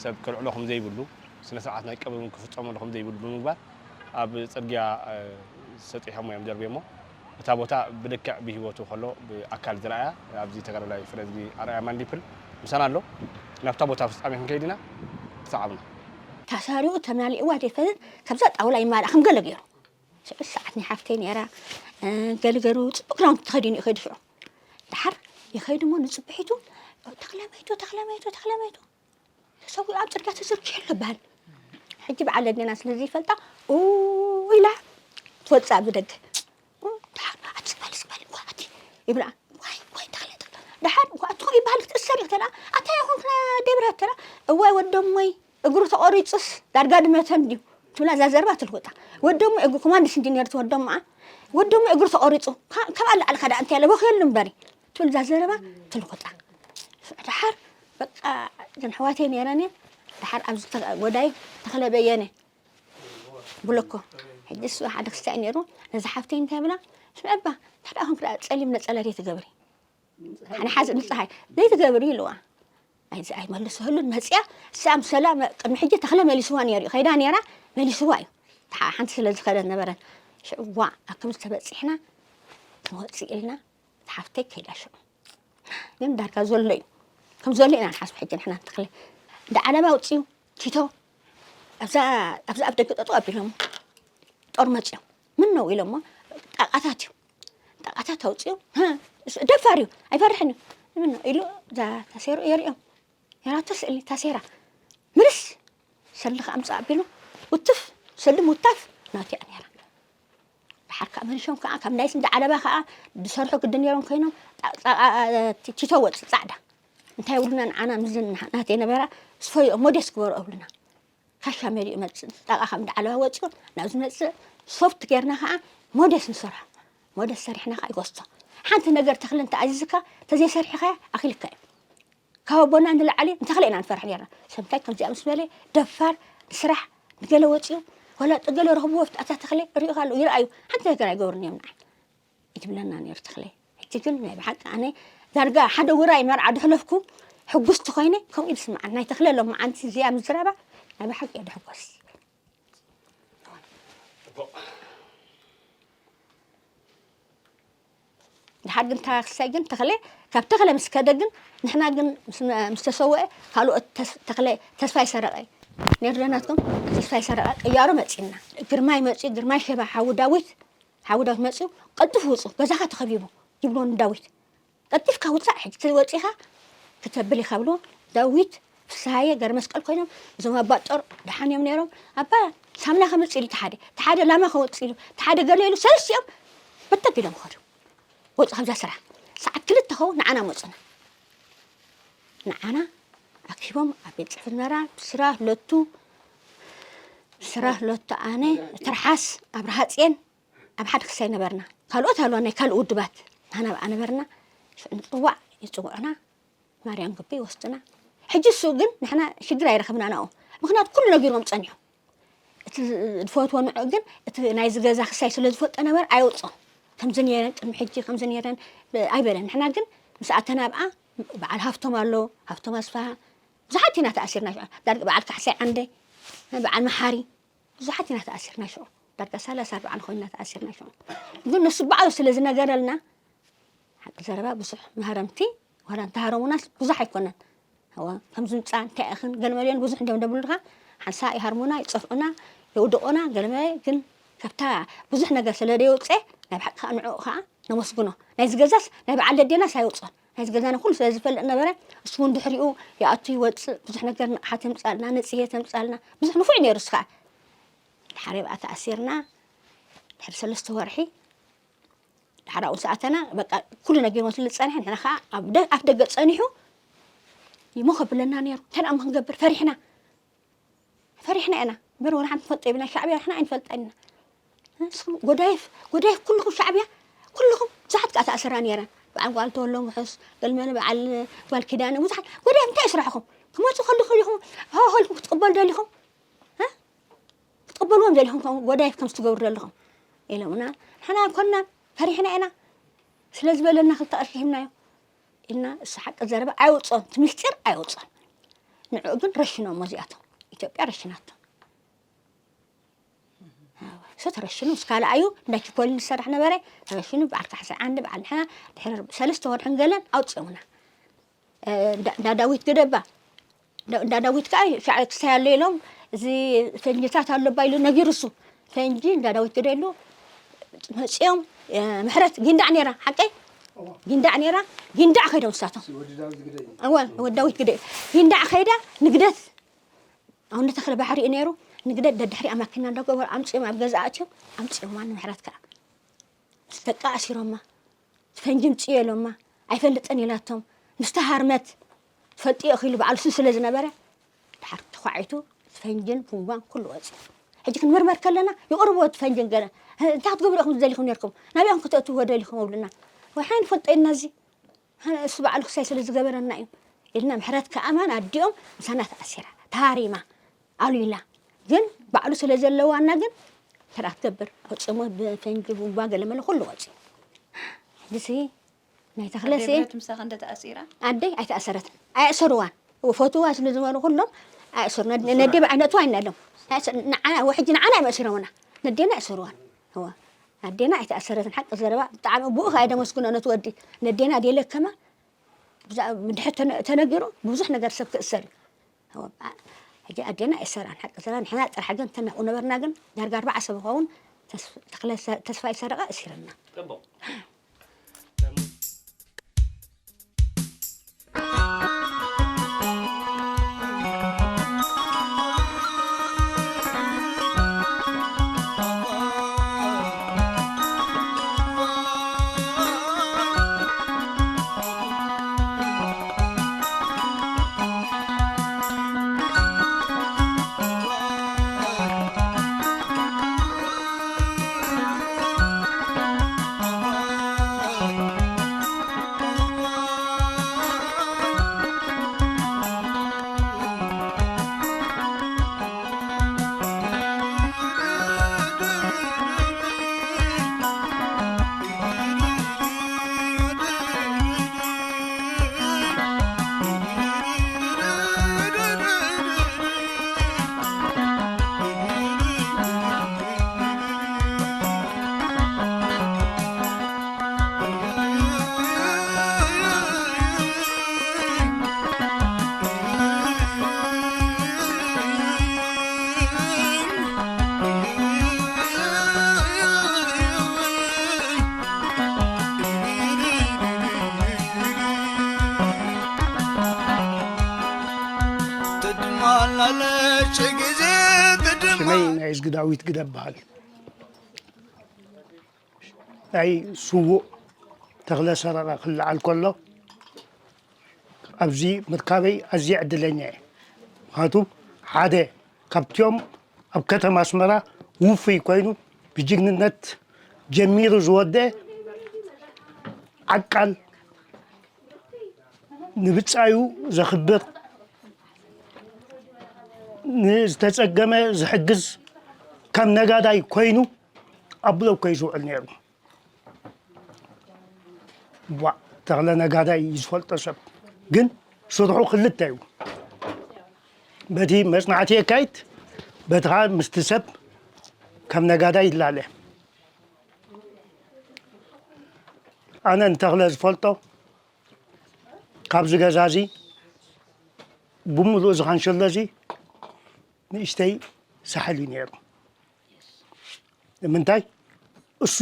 ሰብ ከልዕሎ ከም ዘይብሉ ስነ ስርዓት ናይ ቀብሪ እውን ክፍጸመሉ ከም ዘይብሉ ብምግባር ኣብ ጽርግያ ሰጢሖሞ እዮም ደርብዮሞ። እታ ቦታ ብልክዕ ብህይወቱ ከሎ ብኣካል ዝረኣያ ኣብዚ ተጋዳላይ ፍረዝጊ ኣርኣያ ማንዲፕል ምሳና ኣሎ። ናብታ ቦታ ፍጻሜ ክንከይድ ኢና። ክሰዓብና። ታሳሪኡ ተማሊእዋ ዘይፈልጥ ካብዛ ጣውላ ይማልእ ከም ገለ ገይሩ ሽዑ ሰዓት ናይ ሓፍተይ ነይራ ገለ ገይሩ ፅቡቅ ክዳውንቲ ተኸዲኑ ይኸይዱ ሽዑ ድሓር ይኸይዱ እሞ ንፅብሒቱ ተኽለመይቱ ተኽለመይቱ ተኽለመይቱ ተሰዊኡ ኣብ ፅርግያ ተዘርጊሑ ኣሎ በሃል። ሕጂ በዓል ኣዴና ስለ ዘይፈልጣ ኡ ኢላ ትወፅእ ኣብ ደገ። ድሓር ኣቲ ዝበል ዝበል እኳ ኣቲ ይብላ። ዋይ ዋይ ተኽለ ተኽለ ድሓር እኳ ኣቲ ይበሃል ክትእሰር እዩ ተላ ኣታ ይኹን ደብረ ተላ እዋይ ወደሞይ እግሩ ተቆሪፁስ ዳርጋ ድመተን ድዩ ትብላ እዛ ዘረባ ትልወጣ። ወደሞይ እግሩ ኮማንዲስ እንዲ ነርት ወደሞኣ ወደሞይ እግሩ ተቆሪፁ ካብ ኣለዓልካ ዳ እንታይ ለበኽየሉ እምበሪ ትብል እዛ ዘረባ ትልወጣ። ድሓር በቃ እዘን ኣሕዋተይ ነይረን እየን ድሓር ኣብዚ ወዳይ ተኽለ በየነ ብለኮ ሕጂ እሱ ሓደ ክስታይ ነይሩ ነዚ ሓፍተይ እንታይ ብላ ስምዐባ ንሕዳ ኮንክ ደኣ ጸሊም ነጸላ ደይ ትገብሪ ንሓዝእ ንፀሓይ ደይ ትገብሪ ኢልዋ ኣይዚ ኣይመልሰሉን መፅያ እሳ ምሰላ ቅድሚ ሕጂ ተኽለ መሊስዋ ነይሩ እዩ ከይዳ ነይራ መሊስዋ እዩ ሓንቲ ስለ ዝኸደት ነበረን ሽዕዋ ኣብ ከምዚ ተበፂሕና ክንወፅእ ኢልና ሓፍተይ ከይዳ ሽዑ ግን ዳርጋ ዘሎ እዩ ከም ዘሎ ኢና ንሓስብ ሕጂ ንሕና ንተኽለ እንዳ ዓለባ ኣውፅኡ ቲቶ ኣብዛ ኣብዛ ኣብ ደገ ጠጠው ኣቢሎሞ ጦር መፅዮም ምን ነው ኢሎሞ ጣቃታት እዩ ጣቃታት ኣውፅኡ ደፋር እዩ ኣይፈርሕን እዩ ምን ነው ኢሉ እዛ ታሴሩ የርእዮም የራቶ ስእሊ ታሴራ ምልስ ሰልዲ ከዓ ምፃእ ኣቢሉ ውትፍ ሰልዲ ምውታፍ ናቱ እያ ነይራ ድሓር ከዓ መሊሾም ከዓ ካብ ናይ ስንዲ ዓለባ ከዓ ዝሰርሑ ግዲ ነይሮም ኮይኖም ቲቶ ወፅእ ፃዕዳ እንታይ ይብሉና ንዓና ምዝ ናተይ ነበራ ስፈይኦም ሞዴስ ግበሩ እብሉና ካሻ መሊኡ መፅእ ጣቃ ካብ እንዳ ዓለባ ወፂኡ ናብ ዝመፅእ ሶፍት ጌርና ከዓ ሞዴስ ንሰርሖ ሞዴስ ሰሪሕና ከዓ ይወስዶ ሓንቲ ነገር ተኽሊ እንተ ኣዚዝካ ተዘይሰሪሕኻያ ኣኺልካ እዩ ካብ ኣቦና ንላዕሊ ንተኽለ ኢና ንፈርሕ ነርና። ሰብ እንታይ ከምዚኣ ምስ በለ ደፋር ንስራሕ ንገለ ወፂኡ ዋላ ገለ ረኽብዎ ኣታ ተኽለ ሪኢኻ ኣሎ ይርኣዩ ሓንቲ ነገር ኣይገብሩን እዮም ንዓይ ይትብለና ነይሩ ተኽለ። ሕጂ ግን ናይ ብሓቂ ኣነ ዳርጋ ሓደ ውራይ መርዓ ድሕለፍኩ ሕጉስቲ ኮይነ ከምኡ እዩ ዝስምዓኒ ናይ ተኽለ ሎምዓንቲ እዚኣ ምዝራባ ናይ ብሓቂ እየ ድሕጎስ። ድሓር ግን ታክሳይ ግን ተኽለ ካብ ተኽለ ምስ ከደ ግን ንሕና ግን ምስ ተሰወአ ካልኦት ተኽለ ተስፋይ ሰረቐ ነርዶ ናትኩም ተስፋይ ሰረቐ ቅያሮ መፂና ግርማይ መፂኡ ግርማይ ሸባ ሓዊ ዳዊት ሓዊ ዳዊት መፂኡ ቀልጥፍ ውፁ ገዛኻ ተኸቢቡ ይብሎ ንዳዊት ቀልጢፍካ ውፃእ ሕጂ ተወፂኻ ክተብል ኢኻ ብሎ ዳዊት ፍስሃየ ገረ መስቀል ኮይኖም፣ እዞም ኣባ ጦር ደሓን እዮም ነይሮም። ኣባ ሳምና ከመጽእ ኢሉ፣ ተሓደ ተሓደ ላማ ከወጽእ ኢሉ፣ ተሓደ ገለ ኢሉ፣ ሰለስቲኦም በተግ ኢሎም ኸዱ። ወጹ ካብዛ ስራሕ። ሰዓት ክልተ ኸውን ንዓና መጹና። ንዓና ኣኪቦም ኣብ ቤት ጽሕፈት መራ፣ ስራ ለቱ፣ ስራ ለቱ፣ ኣነ፣ ትርሓስ፣ ኣብርሃ ጽዮን፣ ኣብ ሓደ ክሳይ ነበርና። ካልኦት ኣለዋ ናይ ካልእ ውድባት። ንሕና ኣብኣ ነበርና። ንጽዋዕ፣ ይጽውዑና። ማርያም ግቢ ይወስድና። ሕጂ እሱ ግን ንሕና ሽግር ኣይረኸብና ናኡ። ምኽንያቱ ኩሉ ነጊሮም ጸኒሑ። እቲ ዝፈትዎ ንዑ ግን እቲ ናይዚ ገዛ ክሳይ ስለ ዝፈልጦ ነበር ኣይወጾን። ከምዚ ነይረን ቅድሚ ሕጂ ከምዚ ነይረን ብ-፣ ኣይበለን። ንሕና ግን ምስ ኣተና ኣብኣ በዓል ሃፍቶም ኣሎ፣ ሃፍቶም ኣስፋሃ፣ ብዙሓት ኢና ተኣሲርና ሽዑ። ዳርጋ በዓል ካሕሳይ ዓንደ፣ በዓል መሓሪ፣ ብዙሓት ኢና ተኣሲርና ሽዑ። ዳርጋ ሰላሳ ኣርባዓ ንኾይንና ተኣሲርና ሽዑ። ግን ንሱ ባዕሉ ስለ ዝነገረልና፣ ሓቂ ዘረባ ብዙሕ መሃረምቲ፣ ዋላ እንተሃረሙናስ ብዙሕ ኣይኮነን። እወ፣ ከም ዝምጻ እንታይ ኢኽን ገለ መሊኦን ብዙሕ እንዲዮም ደብሉልካ፣ ሓንሳእ ይሃርሙና፣ ይጸፍዑና፣ የውድቑና፣ ገለ መለ ግን ካብታ ብዙሕ ነገር ስለ ደየውጽኤ፣ ናይ ብሓቂ ከኣ ንዕኡ ከኣ ነመስግኖ። ናይዚ ገዛስ ናይ በዓል ደዴናስ ኣይወጽኦን። ናይዚ ገዛና ኩሉ ስለ ዝፈልጥ ነበረ፣ እሱ እውን ድሕሪኡ ይኣቱ ይወጽእ፣ ብዙሕ ነገር ንቕሓት የምጻልና፣ ንጽሄት የምጻልና፣ ብዙሕ ንፉዕ ነይሩ እሱ ከኣ። ድሓር ኣብኣ ተኣሲርና፣ ድሕሪ ሰለስተ ወርሒ፣ ድሓር ኣብኡ ምስ ኣተና፣ በቃ፣ ኩሉ ነጊርዎ ስለ ዝጸንሐ፣ ንሕና ኸኣ ኣብ ደ-፣ ኣፍ ደገ ጸኒሑ ይሞ ከብለና ነይሩ። እንታይ ደኣ እሞ ክንገብር? ፈሪሕና። ፈሪሕና ኢና። እምበር ወላ ሓንቲ ንፈልጦ የብልና። ሻዕብያ ንሕና ኣይንፈልጣን ኢና። ንስኹም ጎዳይፍ፣ ጎዳይፍ ኩልኹም ሻዕብያ፣ ኩልኹም ብዙሓት ከኣ ተኣሰራ ነይረን። በዓል ጓል ተወሎም ውሑስ፣ ገልመለ በዓል ጓል ኪዳነ፣ ብዙሓት። ጎዳይፍ እንታይ እዩ ስራሕኹም? ክመጹ ከለኹም ኢኹም፣ ሃ፣ ሃ ኢልኩም ክትቅበሉ ደሊኹም? እ? ክትቅበልዎም ደሊኹም፣ ከም ጎዳይፍ ከም ዝትገብሩ ዘለኹም ኢሎምና። ንሕና ኣይኮንናን፣ ፈሪሕና ኢና። ስለ ዝበለና ክልተ ቅርሺ ሂብናዮ ኢልና፣ እሱ ሓቂ ዘረባ ኣይወጾን፣ እቲ ምስጢር ኣይወጾን። ንዕኡ ግን ረሽኖሞ እዚኣቶም። ኢትዮጵያ ረሽናቶ። እሱ ተረሽኑ፣ ምስ ካልኣዩ እንዳ ቺኮሊን ዝሰርሕ ነበረ፣ ተረሽኑ፣ በዓል ካሕሳይ ዓንደ፣ በዓል ንሕና፣ ድሕሪ ሰለስተ ወርሕን ገለን ኣውጽኦምና። እ፣ እንዳ፣ እንዳ ዳዊት ግደባ፣ እንዳ፣ እንዳ ዳዊት ከኣ ሻዕ ክሳይ ኣሎ ኢሎም፣ እዚ ፈንጅታት ኣሎ እባ ኢሉ ነጊሩ እሱ። ፈንጂ እንዳ ዳዊት ግደ ኢሉ መጺኦም፣ እ፣ ምሕረት ጊንዳዕ ነይራ፣ ሓቀይ? ጊንዳዕ ነይራ፣ ጊንዳዕ ከይዶም ንሳቶም። እወ፣ ወዲ ዳዊት ግደ። ጊንዳዕ ከይዳ ንግደት፣ ኣሁን ተኽለ ባሕሪ እዩ ነይሩ፣ ንግደት ደድሕሪኣ ማኪና እንዳገበሩ ኣምጺኦም ኣብ ገዛ ኣትዮም፣ ኣምጺኦማ ንምሕረት ከኣ። ምስ ደቃ ኣሲሮማ። ፈንጂ ምጽእ ኢሎማ፣ ኣይፈልጥን ኢላቶም። ምስ ተሃርመት ትፈልጥዮ ኢኺ ኢሉ በዓል እሱ ስለ ዝነበረ፣ ድሓር ተዃዒቱ ፈንጅን ቡምባን ኩሉ ወጺኡ። ሕጂ ክንምርመር ከለና፣ ይቕርብዎ እቲ ፈንጅን ገለ። "ህ-፣ እንታይ ክትገብሩ ኢኹም ዝደሊኹም ነርኩም? ናበይ ኢኹም ከተእትውዎ ደሊኹም?" ኣብሉና። "ወሓይ ንፈልጦ ኢልና እዚ። ሃ፣ እሱ በዓሉ ክሳይ ስለ ዝገበረና እዩ." ኢልና ምሕረት ከኣማን ኣዲኦም ምሳና ተኣሲራ፣ ተሃሪማ፣ ኣሉላ። ግን ባዕሉ ስለ ዘለዋና ግን ተራ ክትገብር፣ ኣውፅሞ ብፈንጂ ቡምባ ገለመለ ኩሉ ወፂኡ። ሕጂሲ ናይ ተኽለሲ ኣደይ ብረት ምሳኻ እንደ ተኣሲራ? ኣደይ ኣይተኣሰረትን። ኣየእሰሩዋን። ፈትዋ ስለ ዝበሉ ኩሎም ኣየእሰሩ። ነድ-፣ ነደይ ብዓይነቱ ኣይናሎም። ኣየእሰ-፣ ንዓና፣ ወሕጂ ንዓና እዮም ኣሲሮምና። ነዴና ኣየእሰሩዋን። እዋ። ኣዴና ኣይተኣሰረትን። ሓቂ ዘረባ ብጣዕሚ ብኡ ከኣ ደመስግኖ ነቲ ወዲ። ነዴና ደይለከማ ብዛ-፣ ብድሕር ተነ-፣ ተነጊሩ ብዙሕ ነገር ሰብ ክእሰር እዩ። እዋ። ሕጂ ኣዴና ኣይሰራን። ሓቂ ዘረባ ንሕና ጥራሕ ግን ተናቑ ነበርና ግን ዳርጋ ኣርባዓ ሰብ ይኸውን ተስ-፣ ተኽለ ሰ-፣ ተስፋይ ሰረቐ እሲርና። ጽቡቕ። ዳዊት ግደ በሃል። ናይ ስዉእ ተኽለ ሰረቐ ክለዓል ከሎ ኣብዚ ምርካበይ ኣዝየ ዕድለኛ እየ። ምኽንያቱ ሓደ ካብቲኦም ኣብ ከተማ ኣስመራ ውፉይ ኮይኑ ብጅግንነት ጀሚሩ ዝወደአ ዓቃል፣ ንብጻዩ ዘኽብር፣ ንዝተጸገመ ዝሕግዝ፣ ከም ነጋዳይ ኮይኑ ኣብ ብሎኮይ ዝውዕል ነይሩ። ዋእ፣ ተኽለ ነጋዳይ እዩ ዝፈልጦ ሰብ። ግን ስርሑ ክልተ እዩ። በቲ መጽናዕቲ የካይድ፣ በቲ ኸኣ ምስቲ ሰብ ከም ነጋዳይ ይላለ። ኣነ ንተኽለ ዝፈልጦ ካብዚ ገዛ እዚ ብምሉእ እዚ ካንሸሎ እዚ ንእሽተይ ሳሕል እዩ ነይሩ። ንምንታይ? እሱ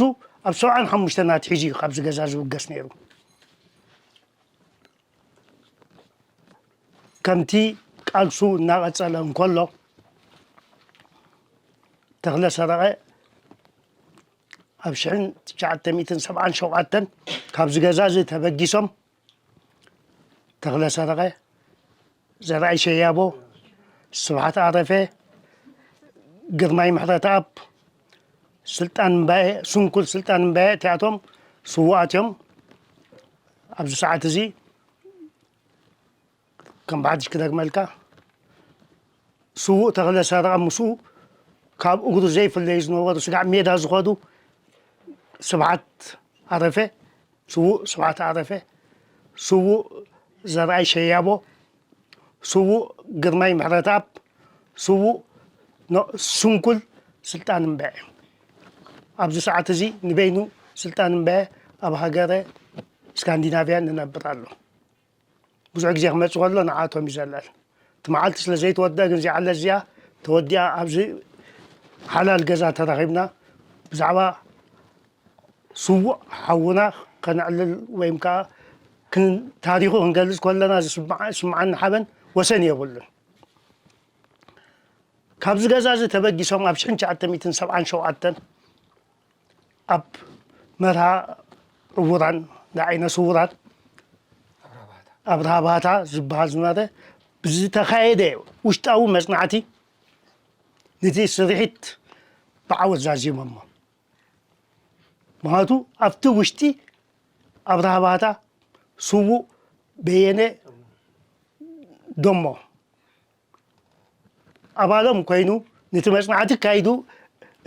ኣብ ሰብዓን ሓሙሽተን ኣትሒዙ እዩ ካብዚ ገዛ ዝብገስ ነይሩ። ከምቲ ቃልሱ እናቐጸለ እንከሎ፣ ተኽለ ሰረቐ ኣብ ሽሕን ትሽዓተ ሚእትን ሰብዓን ሸውዓተን ካብዚ ገዛ እዚ ተበጊሶም፣ ተኽለ ሰረቐ፣ ዘርኣይ ሸያቦ፣ ስብሓት ኣረፈ፣ ግርማይ ምሕረተኣብ፣ ስልጣን እምባየ፣ ስንኩል ስልጣን እምባየ፣ እቲኣቶም ስዉኣት እዮም። ኣብዚ ሰዓት እዚ ከም ብሓድሽ ክደግመልካ፣ ስዉእ ተኽለ ሰረቐ ምስኡ ካብ እግሩ ዘይፍለዩ ዝነበሩ ስጋዕ ሜዳ ዝኸዱ ስብሓት ኣረፈ፣ ስዉእ ስብሓት ኣረፈ፣ ስዉእ ዘርኣይ ሸያቦ፣ ስዉእ ግርማይ ምሕረተኣብ፣ ስዉእ ኖ-፣ ስንኩል ስልጣን እምበዐ። ኣብዚ ሰዓት እዚ ንበይኑ ስልጣን እምበዐ ኣብ ሃገረ ስካንዲናቭያ ንነብር ኣሎ። ብዙሕ ግዜ ክመጽእ ከሎ ንዓቶም እዩ ዘልዕል። እቲ መዓልቲ ስለ ዘይተወድአ ግን እዚኣ ዕለት እዚኣ ተወዲኣ ኣብዚ ሓላል ገዛ ተራኺብና ብዛዕባ ስዉእ ሓውና ከነዕልል ወይም ከኣ ክን-፣ ታሪኹ ክንገልጽ ከለና ዝስምዓ-፣ ዝስምዓኒ ሓበን ወሰን የብሉን። ካብዚ ገዛ እዚ ተበጊሶም ኣብ ሽሕን ትሽዓተ ሚእትን ሰብዓን ሸውዓተን ኣብ መርሃ ዕዉራን ንዓይነ ስዉራን ኣብርሃ ባህታ ዝበሃል ዝነበረ ብዝተኻየደ ውሽጣዊ መጽናዕቲ ነቲ ስርሒት ብዓወት ዛዚሞሞ። ምኽንያቱ ኣብቲ ውሽጢ ኣብርሃ ባህታ፣ ስዉእ በየነ ደሞ ኣባሎም ኮይኑ ነቲ መጽናዕቲ ኣካይዱ፣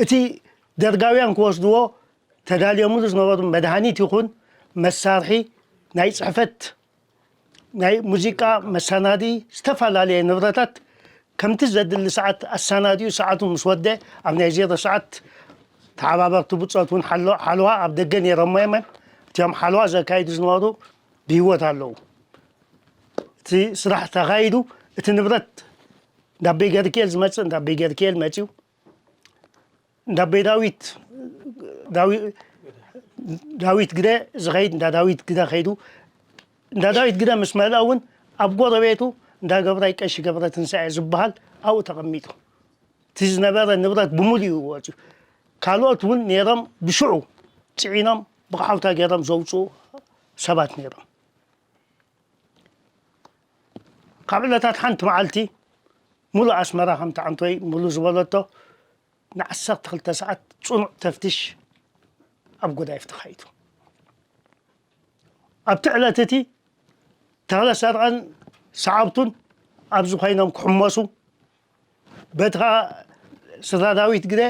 እቲ ደርጋውያን ክወስድዎ ተዳልዮምሉ ዝነበሩ መድሃኒት ይኹን መሳርሒ ናይ ጽሕፈት፣ ናይ ሙዚቃ መሰናድኢ፣ ዝተፈላለየ ንብረታት ከምቲ ዘድሊ ሰዓት ኣሰናዲኡ ሰዓቱ ምስ ወደ ኣብ ናይ ዜሮ ሰዓት ተሓባበርቲ ብጾት እውን ሓሎ-፣ ሓለዋ ኣብ ደገ ነይሮሞ እዮም። እቲኦም ሓለዋ ዘካይዱ ዝነበሩ ብህይወት ኣለዉ። እቲ ስራሕ ተኻይዱ፣ እቲ ንብረት እንዳ ኣቦይ ገርክኤል ዝመጽእ እንዳ ኣቦይ ገርክኤል መጺኡ፣ እንዳ ኣቦይ ዳዊት፣ ዳዊ-፣ ዳዊት ግደ ዝኸይድ እንዳ ዳዊት ግደ ከይዱ፣ እንዳ ዳዊት ግደ ምስ መልአ እውን ኣብ ጎረቤቱ እንዳ ገብራይ ቀሺ ገብረ ትንሳኤ ዝበሃል ኣብኡ ተቐሚጡ። እቲ ዝነበረ ንብረት ብምሉኡ እዩ ወፂኡ። ካልኦት እውን ነይሮም ብሽዑ ፅዒኖም ብቑሓውታ ገይሮም ዘውፅኡ ሰባት ነይሮም። ካብ ዕለታት ሓንቲ መዓልቲ ሙሉእ ኣስመራ ከምቲ ዓንቶይ ሙሉ ዝበለቶ ንዓሰርተ ክልተ ሰዓት ጽኑዕ ተፍትሽ ኣብ ጎዳይፍ ተኻይዱ። ኣብቲ ዕለት እቲ ተኽለ ሰርቐን ሰዓብቱን ኣብዚ ኮይኖም ክሕመሱ፣ በቲ ኸኣ ስድራ ዳዊት ግደ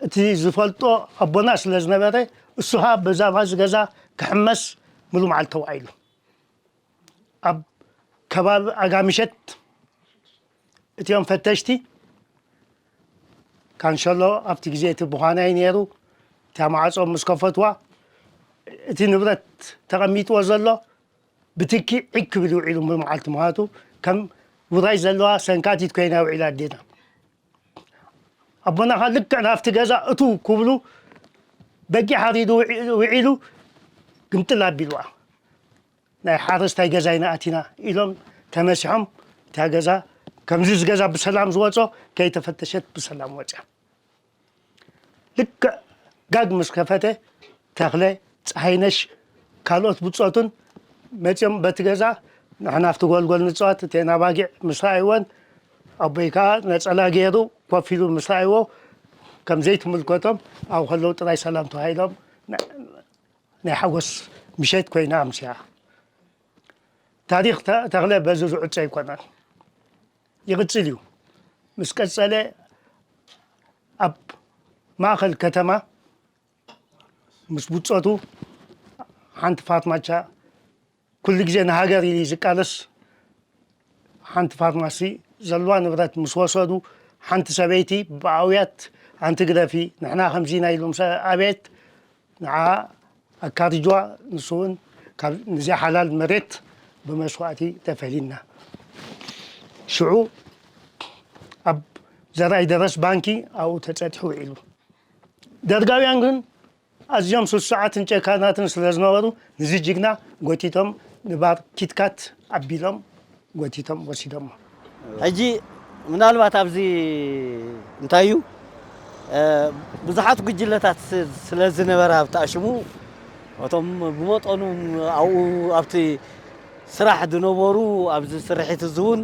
እቲ ዝፈልጦ ኣቦና ስለ ዝነበረ፣ እሱ ኸኣ ብዛዕባ እዚ ገዛ ክሕመስ ሙሉ መዓልቲ ተዋዒሉ። ኣብ ከባቢ ኣጋምሸት እቲኦም ፈተሽቲ ካንሸሎ ኣብቲ ግዜ እቲ ብዃና እዩ ነይሩ። እታ ማዕጾ ምስ ከፈትዋ፣ እቲ ንብረት ተቐሚጥዎ ዘሎ ብትኪ ዒግ ክብል ይውዒሉ። ብመዓልቲ ምኽንያቱ ከም ውራይ ዘለዋ ሰንካቲት ኮይና ውዒላ ኣዴና። ኣቦና ኸኣ ልክዕ ናብቲ ገዛ እትው ክብሉ በጊዕ ሓሪዱ ውዒ-፣ ውዒሉ ግምጥል ኣቢልዋ። ናይ ሓረስታይ ገዛ ኢና ኣቲና ኢሎም ተመሲሖም እታ ገዛ ከምዚ ዝገዛ ብሰላም ዝወጾ ከይተፈተሸት ብሰላም ወጽያ። ልክዕ ጋግ ምስ ከፈተ ተኽለ፣ ፀሃይነሽ፣ ካልኦት ብጾቱን መጺኦም በቲ ገዛ ንሕና ኣብቲ ጎልጎል ንጸዋት እተን ኣባጊዕ ምስ ረኣይወን ኣቦይ ከኣ ነጸላ ገይሩ ኮፍ ኢሉ ምስ ረኣይዎ ከም ዘይትምልከቶም ኣብኡ ከለዉ ጥራይ ሰላም ተባሂሎም ናይ ሓጎስ ምሸት ኮይና ኣምስያ። ታሪኽ ተኽለ በዚ ዝዕጾ ኣይኮነን። ይቕጽል እዩ። ምስ ቀጸለ ኣብ ማእኸል ከተማ ምስ ብጾቱ ሓንቲ ፋርማቻ ኩሉ ግዜ ንሃገር ኢሉ ዝቃለስ ሓንቲ ፋርማሲ ዘለዋ ንብረት ምስ ወሰዱ ሓንቲ ሰበይቲ ብኣውያት ኣንቲ ግደፊ ንሕና ከምዚ ኢና ኢሉ ምስ ኣበየት ንዓ ኣካርጅዋ ንሱ እውን ካብ ንዚኣ ሓላል መሬት ብመስዋእቲ ተፈሊና። ሽዑ ኣብ ዘርኣይ ደረስ ባንኪ ኣብኡ ተጸጢሑ ውዒሉ። ደርጋውያን ግን ኣዝዮም ስሱዓትን ጨካናትን ስለ ዝነበሩ ንዚ ጅግና ጎቲቶም ንባር ኪትካት ኣቢሎም ጎቲቶም ወሲዶሞ። ሕጂ ምናልባት ኣብዚ እንታይ እዩ ብዙሓት ጉጅለታት ስለ ዝነበረ ኣብቲ ኣሽሙ እቶም ብመጠኑ ኣብኡ ኣብቲ ስራሕ ዝነበሩ ኣብዚ ስርሒት እዚ እውን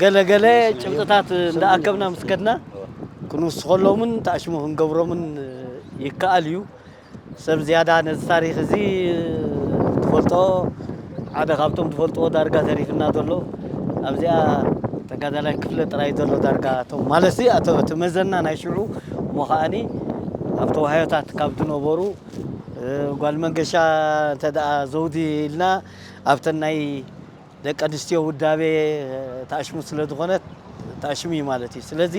ገለ ገለ ጭብጥታት እንዳኣከብና ምስ ከድና ክንውስኸሎምን ተኣሽሙ ክንገብሮምን ይከኣል እዩ። ሰብ ዝያዳ ነዚ ታሪኽ እዚ ትፈልጦ ሓደ ካብቶም ትፈልጥዎ ዳርጋ ተሪፍና ዘሎ ኣብዚኣ ተጋዳላይ ክፍለ ጥራይ ዘሎ ዳርጋ እቶም ማለት እቲ መዘና ናይ ሽዑ እሞ ከዓኒ ኣብ ተዋህዮታት ካብ ዝነበሩ ጓል መንገሻ እንተ ደኣ ዘውዲ ኢልና ኣብተን ናይ ደቂ ኣንስትዮ ውዳቤ ተኣሽሙ ስለ ዝኾነት ተኣሽሙ እዩ ማለት እዩ። ስለዚ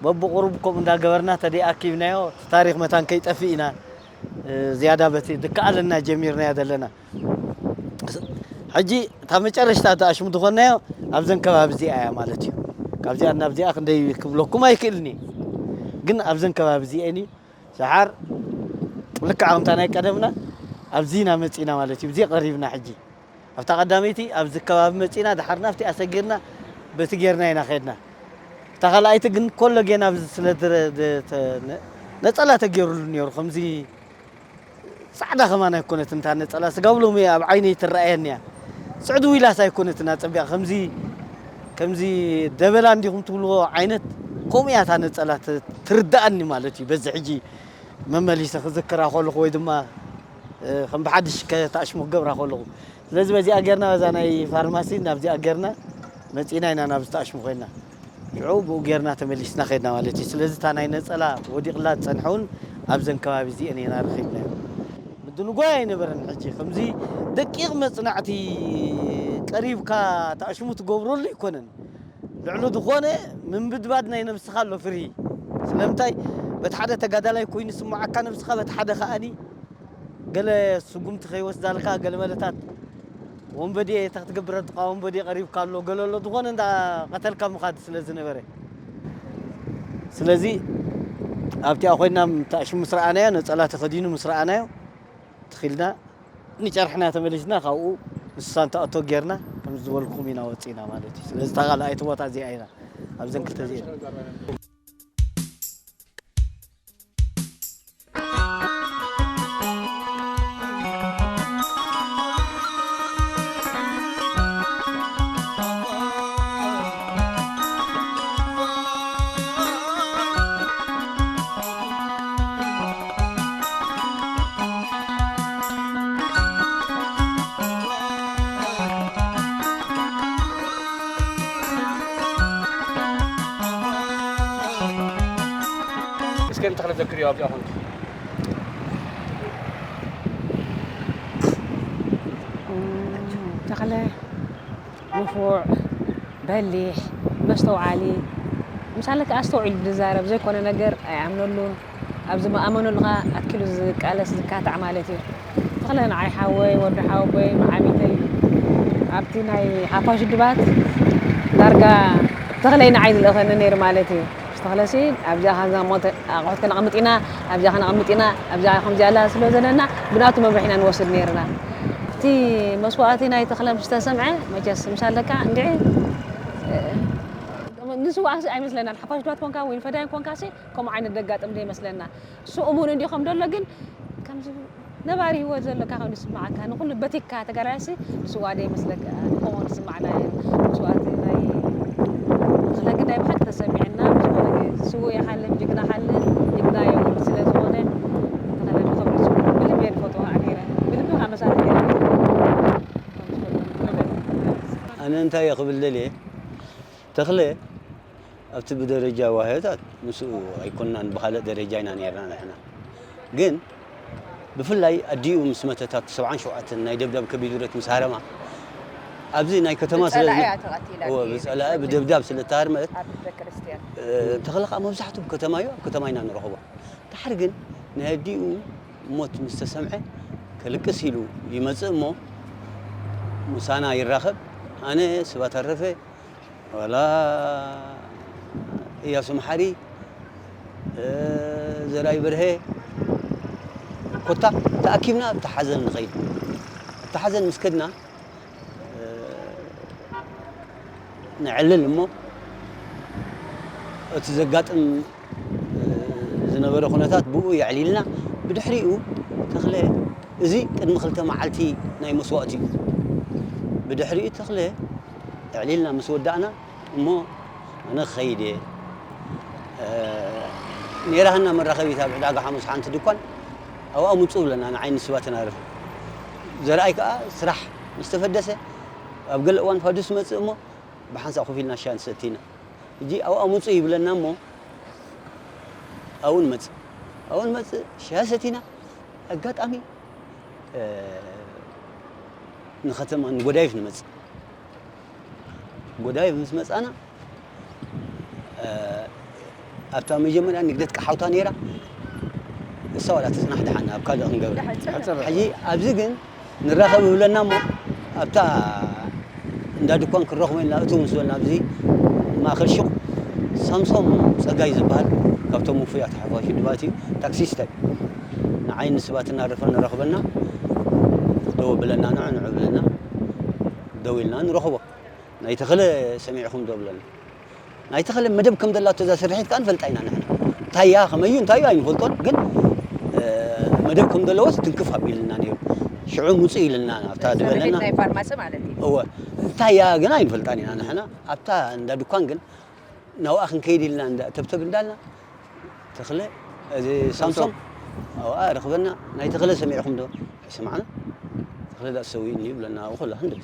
በብቑሩብ ከምኡ እንዳገበርና ተደይ ኣኪብናዮ እቲ ታሪኽ መታን ከይጠፍእ ኢና ዝያዳ በቲ ዝከኣለና ጀሚርናዮ ዘለና። ሕጂ እታ መጨረሽታ ተኣሽሙ ዝኾንናዮ ኣብዘን ከባቢ እዚኣ እያ ማለት እዩ። ካብዚኣ ናብዚኣ ክንደይ ክብለኩም ኣይክእልን እየ። ግን ኣብዘን ከባቢ እዚኤን እዩ። ሰሓር ልክዕ ከምታ ናይ ቀደምና ኣብዚ ኢና መጺና ማለት እዩ። እዚ ቀሪብና ሕጂ ኣብታ ቀዳመይቲ ኣብዚ ከባቢ መጺና ድሓር ናብቲ ኣሰጊርና በቲ ጌርና ኢና ኸድና። እታ ካልኣይቲ ግን ኮሎ ጌና ኣብዚ ስለ ድረ- ደ- ተ- ነ- ነጸላ ተጌሩሉ ነይሩ። ከምዚ ጻዕዳ ከማን ኣይኮነትን እታ ነጸላ። ስጋብ ሎሚ ኣብ ዓይነይ ትረኣየኒ እያ። ጽዕድው ኢላስ ኣይኮነትን ኣጸቢቓ። ከምዚ ከምዚ ደበላ እንዲኹም ትብልዎ ዓይነት ከምኡ እያ እታ ነጸላ ት- ትርድኣኒ ማለት እዩ። በዚ ሕጂ መመሊሰ ክዝክራ ከለኹ ወይ ድማ ከም ብሓድሽ ከተኣሽሙ ክገብራ ከለኹ ስለዚ በዚኣ ጌርና በዛ ናይ ፋርማሲ ናብዚኣ ጌርና መፂና ኢና ናብ ዝተኣሽሙ ኮይና ሽዑ ብኡ ጌርና ተመሊስና ከድና ማለት እዩ። ስለዚ እታ ናይ ነፀላ ወዲቕላ ዝፀንሐ እውን ኣብዘን ከባቢ እዚአን ኢና ረኺብናዮ። ምድንጓይ ኣይነበረን። ሕጂ ከምዚ ደቂቕ መፅናዕቲ ቀሪብካ ተኣሽሙ ትገብረሉ ኣይኮነን። ልዕሊ ዝኾነ ምንብድባድ ናይ ነብስኻ ኣሎ ፍርሂ። ስለምንታይ በቲ ሓደ ተጋዳላይ ኮይኑ ይስምዓካ ነብስኻ፣ በቲ ሓደ ከኣኒ ገለ ስጉምቲ ከይወስዳልካ ገለ መለታት ወንበዴ እንታይ ክትገብር ኣለካ፣ ወንበዴ ቀሪብካ ኣሎ ገለ ኣሎ ዝኾነ እንዳ ቀተልካ ምኻድ ስለ ዝነበረ። ስለዚ ኣብቲኣ ኮይና ተኣሽሙ ምስ ረኣናዮ፣ ነጸላ ተኸዲኑ ምስ ረኣናዮ ትኺልና ንጨርሕና ተመሊስና ካብኡ ንሳ እንተኣቶ ጌርና ከም ዝበልኩም ኢና ወፂና ማለት እዩ። ስለዚ እታ ካልኣይቲ ቦታ እዚኣ ኢና ኣብዘን ክልተ እዚአን እስከ ንተኽለ ዘክርዮ ኣብዚኣ ኮንኪ። ተኽለ ንፉዕ፣ በሊሕ፣ መስተውዓሊ፣ ምሳለ ከኣ ኣስተውዒሉ ዝዛረብ፣ ዘይኮነ ነገር ኣይኣምነሉን። ኣብ ዝኣመነሉ ከኣ ኣትኪሉ ዝቃለስ፣ ዝካታዕ ማለት እዩ። ተኽለ ንዓይ ሓወይ፣ ወዲ ሓወቦይ፣ መዓቢተይ ኣብቲ ናይ ሓፋሽ ውድባት ዳርጋ ተኽለይ ንዓይ ዝልእኸኒ ነይሩ ማለት እዩ። ምስ ተኽለሲ ኣብዚኣ ከምዛ ሞተ ኣቑሑት ከነቐምጥ ኢና፣ ኣብዚኣ ከነቐምጥ ኢና፣ ኣብዚኣ ከምዚኣ ኣላ ስለ ዘለና ብናቱ መምርሒ ኢና ንወስድ ነይርና። እቲ መስዋእቲ ናይ ተኽለ ምስ ተሰምዐ መቸስ ምስ ኣለካ እንድዒ ንስዋእሲ ኣይመስለናን። ሓፋሽ ዶ ትኮንካ ወይ ፈዳይን ኮንካሲ ከምኡ ዓይነት ደጋጥም ዶ ይመስለና። እሱ እሙን እንዲኹም ደሎ ግን ከምዚ ነባሪ ህይወት ዘለካ ኮይኑ ይስምዓካ። ንኹሉ በቲካ ተጋዳላይሲ ንስዋ ዶ ይመስለካ። ከምኡ ዝስማዕና እዩ። መስዋእቲ ናይ ስለግዳይ ብሓቂ ተሰሚዕና። ስውእ ይሓልፍ ጅግና ሓልፍ ጅግና የውርድ ስለ ዝኾነ ተኸለ ብኸብሪ ስውእ ብልቢ እየ ዝፈትዋ ነይረ። ብልቢ ከዓ መሳርሒ ነይረ። ኣነ እንታይ እየ ክብል ደልየ? ተኽለ ኣብቲ ብደረጃ ዋህዮታት ምስኡ ኣይኮንናን፣ ብኻልእ ደረጃ ኢና ነይርና ንሕና። ግን ብፍላይ ኣዲኡ ምስ መተታት ሰብዓን ሸውዓተን ናይ ደብዳብ ከቢድ ብረት ምስ ሃረማ ኣብዚ ናይ ከተማ ስለ ብጸላኢ እያ ተቐቲላ እወ፣ ድየ ብጸላኢ መስለኒ። ብደብዳብ ስለ እትሃርመት ኣብ ቤተክርስትያን ተኽለ ከዓ መብዛሕትኡ ከተማ እዩ፣ ኣብ ከተማ ኢና ንረኽቦ። ድሓር ግን ናይ ኣዲኡ ሞት ምስ ተሰምዐ ከልቅስ ኢሉ ይመጽእ እሞ ምሳና ይራኸብ። ኣነ ስብሃት ኣረፈ ዋላ እያሱ መሓሪ ዘርኣይ በርሀ ኮታ ተኣኪብና ኣብቲ ሓዘን ንኸይድ። ኣብቲ ሓዘን ምስ ከድና ነዕልል እሞ እቲ ዘጋጥም ዝነበረ ኩነታት ብኡ የዕሊልና። ብድሕሪኡ ተኽለ፣ እዚ ቅድሚ ክልተ መዓልቲ ናይ መስዋእቲ እዩ። ብድሕሪኡ ተኽለ ኣዕሊልና ምስ ወዳእና እሞ ኣነ ክኸይድ እየ። ነይራህና መራኸቢት ኣብ ዕዳጋ ሓሙስ ሓንቲ ድኳን ኣብኣ ምፁ ብለና ንዓይኒ ስባ ተናርፍ። ዘርኣይ ከዓ ስራሕ ምስ ተፈደሰ ኣብ ገለ እዋን ፋዱስ መፅእ እሞ ብሓንሳእ ኮፍ ኢልና ሻሂ ንሰቲ ኢና። ሕጂ ኣብኣ ምፁ ይብለና እሞ ኣብኡ ንመፅእ። ኣብኡ ንመፅእ ሻሂ ሰቲና ኣጋጣሚ ንከተማ ንጎዳይፍ ንመፅእ። ጎዳይፍ ምስ መፃና ኣብታ መጀመርያ ንግደት ቀሓውታ ነይራ እሳ ዋላ ትፅናሕ ደሓና ኣብ ካልእ ክንገብር። ሕጂ ኣብዚ ግን ንራኸብ ይብለና እሞ ኣብታ እንዳ ድኳን ክንረኽቦ ኢልና እትው ምስ በልና ኣብዚ ማእከል ሹቕ ሳምሶም ፀጋይ ዝበሃል ካብቶም ውፉያት ሓፋሽ ውድባት እዩ። ታክሲስታይ ንዓይ ንስባት እናረፈ ንረኽበና ደው ብለና ንዑ ንዑ ብለና ደው ኢልና ንረኽቦ። ናይ ተኽለ ሰሚዕኹም ዶ ብለና። ናይ ተኽለ መደብ ከም ዘላቶ እዛ ስርሒት ከዓ ንፈልጣ ኢና ንሕና። እንታይ እያ ከመዩ እንታይ እዩ ኣይንፈልጦን፣ ግን መደብ ከም ዘለዎስ ትንክፍ ኣቢልና ነይሩ። ሽዑ ምፁ ኢልና ኣብታ ድበለና ናይ ፋርማሲ ማለት እዩ። እወ እንታይ እያ ግን ኣይንፈልጣን ኢና ንሕና። ኣብታ እንዳ ድኳን ግን ናብኣ ክንከይድ ኢልና እንዳ ተብተብ እንዳልና ተኽለ እዚ ሳምሶም ኣብኣ ረኽበና። ናይ ተኽለ ሰሚዕኹም ዶ? ኣይሰማዕና። ተኽለ ዳ ሰዊእኒ ይብለና ኣብኡ ከሎ ክንድብ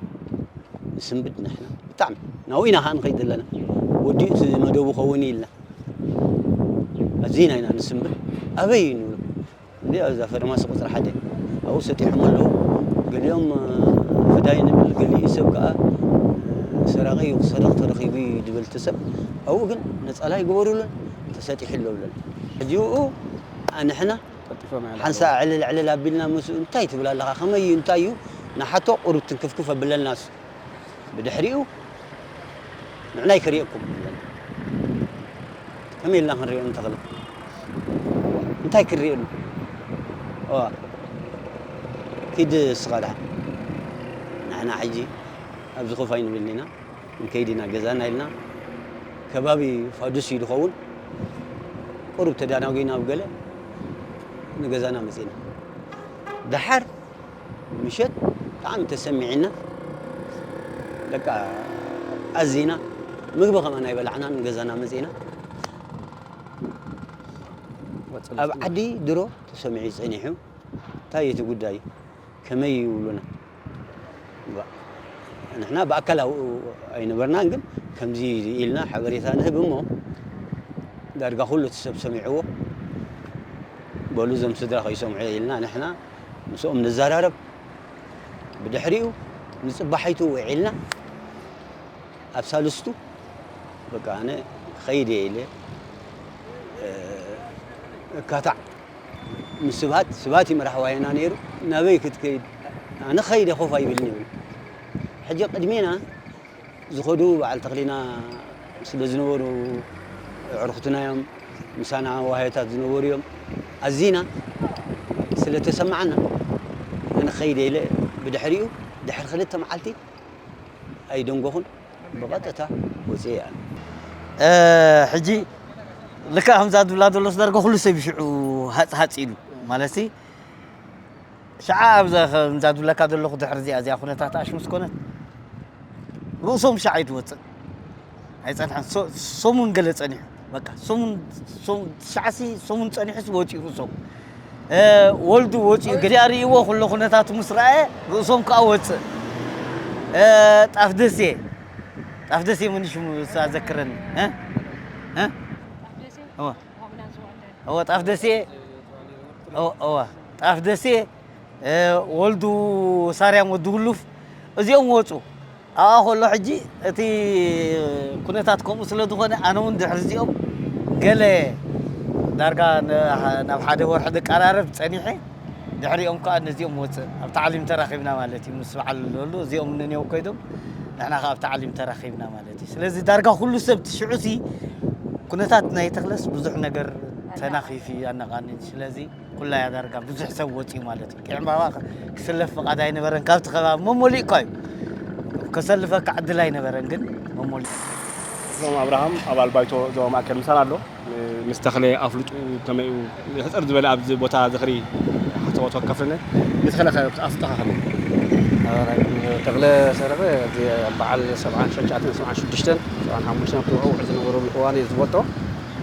ንስንብድ ንሕና ብጣዕሚ ናብኡ ኢና ከዓ ንኸይድ ዘለና። ወዲኡ እቲ መደቡ ኸውን ኢልና ኣዚና ኢና ንስንብድ። ኣበይ እዩ ንብሎ። እንዲ ኣብዛ ፈርማሲ ቁፅሪ ሓደ ኣብኡ ሰጢሖም ኣለዉ። ገሊኦም ፍዳይ ንብል፣ ገሊኡ ሰብ ከዓ ሰራቂ እዩ ክሰርቕ ተረኺቡ እዩ ድብል እቲ ሰብ። ኣብኡ ግን ነፃላ ይግበሩሉን ተሰጢሑ ኣሎ ብለን። ሕጂ ብኡ ኣንሕና ሓንሳ ዕልል ዕልል ኣቢልና ምስኡ እንታይ ትብል ኣለኻ ከመይ እዩ እንታይ እዩ ንሓቶ ቁሩብ ትንክፍክፍ ኣብለና እሱ። ብድሕሪኡ ንዕናይ ከርእየኩም ከመይ ኢልና ክንሪኦ ንተኽእል እንታይ ክርእየሉ ኪድ እስኻ ደሓ ንሕና ሕጂ ኣብዚ ኮፍ ኣይንብልን ኢና ንከይድ ኢና ገዛና ኢልና ከባቢ ፋዱስ እዩ ዝኸውን ቁሩብ ተዳናጒና ኣብ ገለ ንገዛና መፂና ደሓር ምሸት ብጣዕሚ ተሰሚዕና በቃ ኣዚና ምግቢ ከማን ኣይበላዕናን ገዛና መፂና ኣብ ዓዲ ድሮ ተሰሚዑ ፀኒሑ እንታይ እቲ ጉዳይ ከመይ ይብሉና ንሕና ብኣካል ኣብኡ ኣይነበርናን ግን ከምዚ ኢልና ሓበሬታ ንህብ እሞ ዳርጋ ኩሉ እቲ ሰብ ሰሚዕዎ በሉ እዞም ስድራ ከይሰምዑ ኢልና ንሕና ምስኦም ንዘራረብ ብድሕሪኡ ንፅባሒቱ ውዒልና ኣብ ሳልስቱ በቃ ኣነ ክኸይድ እየ ኢለ እካታዕ ምስ ስብሃት ስብሃት እዩ መራሒ ዋየና ነይሩ ናበይ ክትከይድ ኣነ ክኸይድ እየ ኮፍ ኣይብልን ይብል ሕጂ ቅድሜና ዝኸዱ በዓል ተኽሊና ስለ ዝነበሩ ኣዕርኽትና እዮም ምሳና ዋህዮታት ዝነበሩ እዮም ኣዚና ስለ ተሰማዓና ኣነ ክኸይድ እየ ኢለ ብድሕሪኡ ድሕሪ ክልተ መዓልቲ ኣይደንጎኹን ብቐጥታ ወፅየ እየ ኣነ ሕጂ ልካ ከምዛ ድብላ ዘሎ ስደርገ ኩሉ ሰብ ሽዑ ሃፅ ሃፅ ኢሉ ማለት ሽዓ ኣብዛ ከምዛ ድብለካ ዘለኹ ድሕር እዚኣ እዚኣ ኩነታት ኣሽሙስ ኮነት ርእሶም ሻዕ እዩ ዝወፅእ ኣይፀንሐን ሰሙን ገለ ፀኒሑ በቃ ሰሙን ሻዕሲ ሰሙን ፀኒሑስ ወፂኡ ርእሶም ወልዱ ወፂኡ ገዲኣ ርእይዎ ኩሎ ኩነታቱ ምስ ረኣየ ርእሶም ከዓ ወፅእ ጣፍ ደሴ ጣፍ ደሴ መን ሽሙ ኣዘክረኒ እወ ጣፍ ደሴ እወ ጣፍ ደሴ ወልዱ ሳርያም ወዲ ሁሉፍ እዚኦም ወፁ ኣብኣ ከሎ ሕጂ እቲ ኩነታት ከምኡ ስለ ዝኾነ ኣነ እውን ድሕሪ እዚኦም ገለ ዳርጋ ናብ ሓደ ወርሒ ድቀራረብ ፀኒሐ ድሕሪኦም ከዓ ነዚኦም ወፅእ ኣብ ታዕሊም ተራኺብና ማለት እዩ ምስ በዓል ለሉ እዚኦም ነኒው ኮይዶም ንሕና ከዓ ኣብ ታዕሊም ተራኺብና ማለት እዩ ስለዚ ዳርጋ ኩሉ ሰብ ትሽዑሲ ኩነታት ናይ ተኽለስ ብዙሕ ነገር ተናኺፊ ኣነቓኒ ስለዚ ኩላያ ዳርጋ ብዙሕ ሰብ ወፂኡ ማለት እዩ። ዕምባባ ክስለፍ ፍቓድ ኣይነበረን ካብቲ ከባቢ መሞሊእ እኳ እዩ። ከሰልፈካ ዕድል ኣይነበረን ግን መሞሊእ። ስም ኣብርሃም ኣባል ባይቶ ዞባ ማእከል ምሳና ኣሎ። ምስ ተኽለ ኣፍልጡ ከመይ እዩ ሕፅር ዝበለ ኣብዚ ቦታ ዝኽሪ ሓሳቦት ከፍልነ ንስኽለ ኣፍልጠኻ ከመይ ተኽለ ሰረቐ በዓል ሰብዓን ሸሻትን ሰብዓን ሽዱሽተን ሰብዓን ሓሙሽተን ክውዕዕ ዝነበረሉ እዋን እየ ዝፈልጦ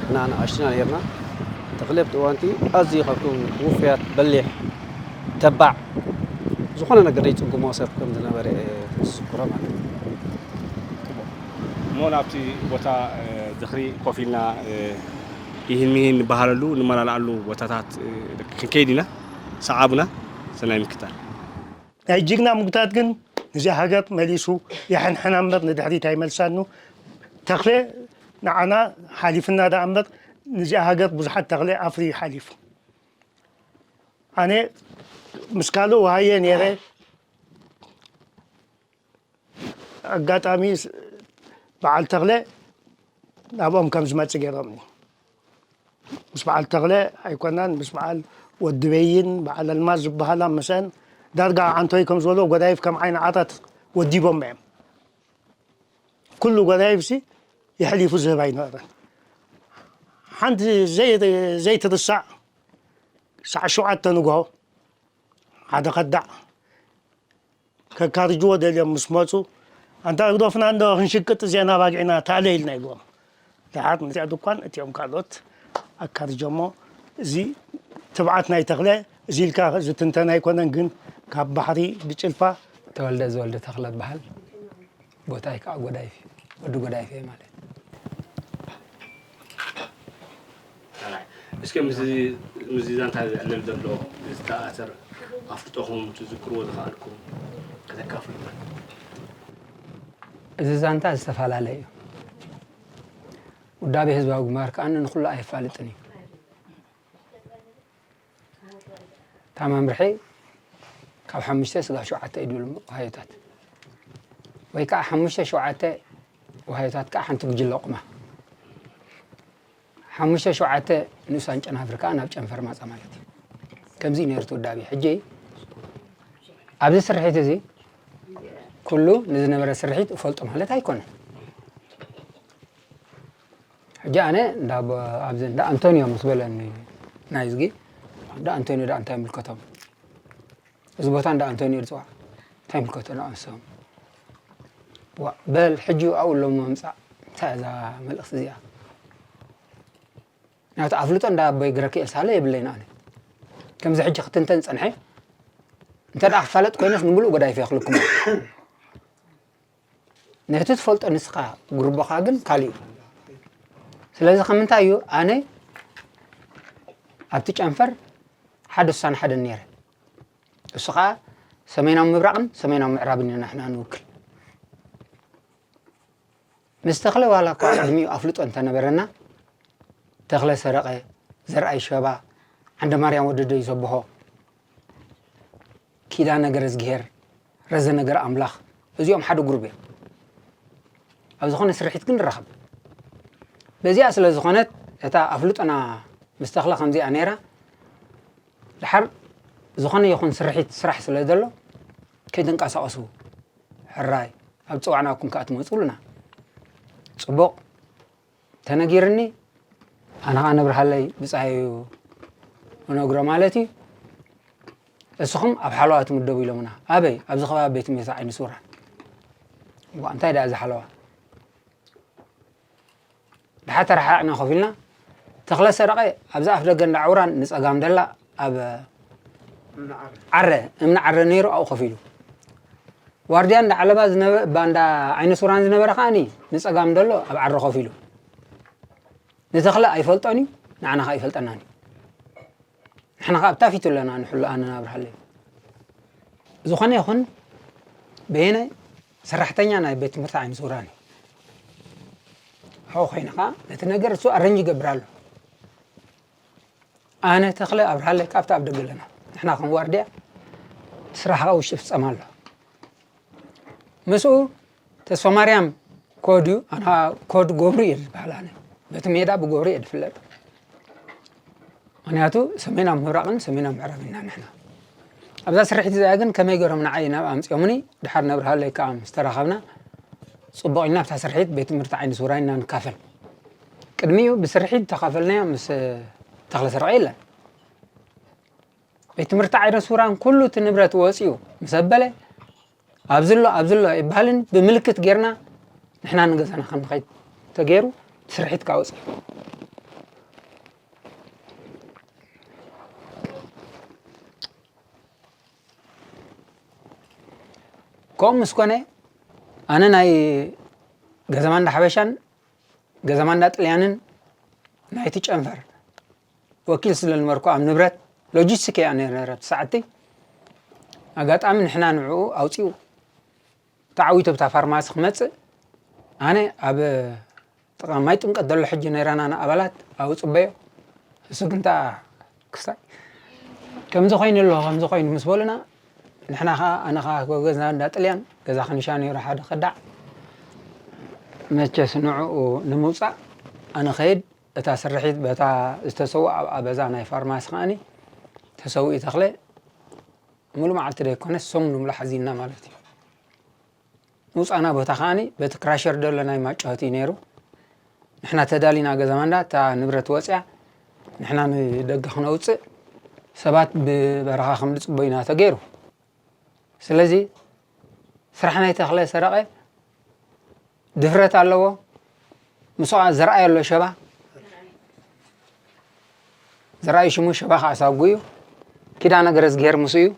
እና ንኣሽትና ነርና ተኽለ ኣብቲ እዋንቲ ኣዝዩ ካብቶም ውፉያት በሊሕ ተባዕ ዝኾነ ነገር ዘይፅግሞ ሰብ ከም ዝነበረ ዝስክሮ ማለት እዩ። እሞ ናብቲ ቦታ ዝኽሪ ኮፍ ኢልና ይህን ሚህን ንበሃለሉ ንመላልኣሉ ቦታታት ክንከይድ ኢና። ሰዓቡና ሰናይ ምክታል። ናይ ጅግና ምጉታት ግን ንዚኣ ሃገር መሊሱ የሐንሐና እምበር ንድሕሪት ኣይመልሳኑ። ተኽሌ ንዓና ሓሊፍና ደኣ እምበር ንዚኣ ሃገር ብዙሓት ተኽሌ ኣፍርዩ ሓሊፉ። ኣነ ምስ ካልእ ወሃየ ነይረ ኣጋጣሚ በዓል ተኽለ ናብኦም ከም ዝመፅእ ገይሮምኒ። ምስ በዓል ተኽለ ኣይኮናን ምስ በዓል ወዲ በይን በዓል ኣልማዝ ዝበሃላ ምሰን ዳርጋ ዓንቶይ ከም ዝበሎ ጎዳይፍ ከም ዓይኒ ዓራት ወዲቦም እዮም። ኩሉ ጎዳይፍሲ የሕሊፉ ዝህብ ኣይነበረን። ሓንቲ ዘይትርሳዕ ሳዕ ሸውዓተ ንግሆ ሓደ ከዳዕ ከካርጅዎ ደልዮም ምስ መፁ ኣንታ ግደፉና እንዶ ክንሽቅጥ እዚአን ኣባጊዕና ታለ ኢልና ኢልዎም። ደሓር ነዚኣ ድኳን እቲኦም ካልኦት ኣካርጀሞ። እዚ ትብዓት ናይ ተኽለ እዚ ኢልካ ዝትንተን ኣይኮነን፣ ግን ካብ ባሕሪ ብጭልፋ። ተወልደ ዝወልደ ተኽለ እበሃል። ቦታይ ከዓ ጎዳይፍ እዩ። ወዲ ጎዳይፍ እየ ማለት እዩ። እስከ ምስዚ ዛንታ ዝዕለል ዘሎ ዝተኣሰር ኣፍልጦኹም ትዝክርዎ ዝኸኣልኩም ከተካፍሉና። እዚ ዛንታ ዝተፈላለየ እዩ። ውዳቤ ህዝባዊ ግንባር ከዓ ንኹሉ ኣየፋልጥን እዩ። እታ መምርሒ ካብ ሓሙሽተ ስጋብ ሸውዓተ እዩ ድብሉ ውሃዮታት። ወይ ከዓ ሓሙሽተ ሸውዓተ ውሃዮታት ከዓ ሓንቲ ጉጅለ ቁማ። ሓሙሽተ ሸውዓተ ንኡሳን ጨናፍር ከዓ ናብ ጨንፈር ማፃ ማለት እዩ። ከምዚ እዩ ነይሩ እቲ ውዳቤ። ሕጂ ኣብዚ ስርሒት እዚ ኩሉ ንዝነበረ ስርሒት እፈልጦ ማለት ኣይኮነን። ሕጂ ኣነ እንዳ ኣቦ- ኣብዚ እንዳ ኣንቶኒዮ ምስ በለኒ ናይ እዝጊ እንዳ ኣንቶኒዮ ዳ እንታይ ይምልከቶም? እዚ ቦታ እንዳ ኣንቶኒዮ ዝፅዋዕ እንታይ ይምልከቶ ንኣንሶም? ዋ በል ሕጂ ኣብኡ ኣለሞ ምፃእ እንታይ እዛ መልእኽቲ እዚኣ? ናብቲ ኣፍልጦ እንዳ ኣቦይ ግረክኤል ሳለ የብለይን ኣነ ከምዚ ሕጂ ክትንተን ፀንሐ እንተ ደኣ ክፋለጥ ኮይነስ ንምሉእ ጎዳይፍ የኽልኩም ነቲ ትፈልጦ ንስኻ ጉርቦኻ ግን ካሊእ እዩ። ስለዚ ከምንታይ እዩ ኣነ ኣብቲ ጨንፈር ሓደ ስሳን ሓደን ነይረ። እሱ ከዓ ሰሜናዊ ምብራቕን ሰሜናዊ ምዕራብን ኢና ንሕና ንውክል። ምስ ተኽለ ዋላ እኳ ቅድሚኡ ኣፍልጦ እንተነበረና ተኽለ ሰረቐ፣ ዘርኣይ ሸባ፣ ዓንደማርያም ወደደዩ ዘብሆ፣ ኪዳነ ገረዝግሄር፣ ረዘ ነገር ኣምላኽ እዚኦም ሓደ ጉሩብ እዮም። ኣብ ዝኾነ ስርሒት ግን ንራኸብ። በዚኣ ስለ ዝኾነት እታ ኣፍልጦና ምስ ተኽለ ከምዚኣ ነይራ። ድሓር ዝኾነ ይኹን ስርሒት ስራሕ ስለ ዘሎ ከይተንቀሳቐሱ ሕራይ ኣብ ፅዋዕናኩም ከዓ ትመፁ ኢሉና። ፅቡቕ ተነጊርኒ። ኣነ ኸዓ ነብርሃለይ ብጻዩ እነግሮ ማለት እዩ። እስኹም ኣብ ሓለዋ ትምደቡ ኢሎምና። ኣበይ? ኣብዚ ከባቢ ቤት ትምህርቲ ዓይኒ ሱራን። እዋ፣ እንታይ ደኣ እዚ ሓለዋ? ደሓር ተረሓቕና ኮፍ ኢልና፣ ተኽለ ሰረቐ ኣብዚ ኣፍ ደገ እንዳ ዕውራን ንጸጋም ደላ፣ ኣብ ዓረ፣ እምኒ ዓረ ነይሩ ኣብኡ ኮፍ ኢሉ። ዋርድያ እንዳ ዓለባ ዝነበ-፣ ባንዳ ዓይኒ ሱራን ዝነበረ ከኣኒ ንጸጋም ደሎ ኣብ ዓረ ኮፍ ኢሉ። ንተኽለ ኣይፈልጦን እዩ፣ ንዓና ከኣ ኣይፈልጠናን እዩ። ንሕና ከኣ ኣብታ ፊቱ ኣለና፣ ንሕሉ ኣነ ናብርሃለይ። ዝኾነ ይኹን በየነ ሰራሕተኛ ናይ ቤት ትምህርቲ ዓይኒ ሱራን እዩ። ኣብኡ ኮይነ ከኣ ነቲ ነገር እሱ ኣረንጅ ይገብር ኣሎ። ኣነ ተኽለ ኣብርሃለይ ከኣ ኣብታ ኣብ ደገ ኣለና። ንሕና ከም ዋርድያ ስራሕኻ ውሽጢ ፍጸም ኣሎ። ምስኡ ተስፋ ማርያም ኮድ እዩ፣ ኣነ ኮድ ጎብሩ እየ ዝበሃል ኣነ። በቲ ሜዳ ብጎብሩ እየ ዝፍለጥ። ምኽንያቱ ሰሜናዊ ምብራቕን ሰሜናዊ ምዕራብን ኢና ንሕና። ኣብዛ ስርሒት እዚኣ ግን ከመይ ገይሮም ንዓይ ናብ ኣምጺኦምኒ፣ ድሓር ነብርሃለይ ከኣ ምስ ተራኸብና፣ ጽቡቕ ኢልና ኣብታ ስርሒት ቤት ትምህርቲ ዓይኒ ሱራን ኢና ንካፈል። ቅድሚኡ ብስርሒት ተኻፈልናዮ ምስ ተኽለ ሰረቐ የለን። ቤት ትምህርቲ ዓይኒ ሱራን ኩሉ እቲ ንብረት ወጺኡ ምስ ኣበለ፣ ኣብዚ ኣሎ፣ ኣብዚ ኣሎ ኣይበሃልን፣ ብምልክት ጌርና ንሕና ንገዛና ከም ንኸይድ ተገይሩ፣ ስርሒት ከኣ ወጺኡ። ከምኡ ምስ ኮነ፣ ኣነ ናይ ገዛ ማንዳ ሓበሻን ገዛ ማንዳ ጥልያንን ናይቲ ጨንፈር ወኪል ስለ ዝነበርኩ፣ ኣብ ንብረት ሎጂስቲክ እያ ነይረ፣ ነይረ ኣብቲ ሰዓቲ። ኣጋጣሚ ንሕና ንዕኡ ኣውጺኡ ተዓዊቱ ኣብታ ፋርማሲ ክመጽእ፣ ኣነ ኣብ ጥቓ ማይ ጥምቀት ዘሎ ሕጂ ነይራና ንኣባላት ኣብኡ ጽበዮ። እሱ ግን እንታ ክስታይ ከምዚ ኮይኑ ኣሎ፣ ከምዚ ኮይኑ ምስ በሉና፣ ንሕና ኸኣ፣ ኣነ ኸኣ ገዛ እንዳ ጥልያን፣ ገዛ ክንሻ ነይሩ ሓደ ከዳዕ። መቸስ ንዕኡ ንምውጻእ ኣነ ኸይድ፣ እታ ስርሒት በታ ዝተሰውኣ ኣብኣ በዛ ናይ ፋርማሲ ከኣኒ ተሰዊኡ ተኽለ፣ ሙሉ መዓልቲ ደይኮነስ ሰሙን ሙሉ ሓዚንና ማለት እዩ። ምውጻእና ቦታ ከኣኒ በቲ ክራሸር ደሎ ናይ ማይ ጩኸት እዩ ነይሩ። ንሕና ተዳሊና ገዛ ማንዳ እታ ንብረት ወጽያ ንሕና ንደገ ክነውጽእ ሰባት ብበረኻ ከም ዝጽበዩና ተገይሩ። ስለዚ ስራሕ ናይ ተኽለ ሰረቐ ድፍረት ኣለዎ። ምስኡ ዘርኣይ ኣሎ ሸባ። ዘርኣይ ሽሙ ሸባ ከኣ ሳጉ እዩ። ኪዳነ ገረዝግሄር ምስኡ እዩ።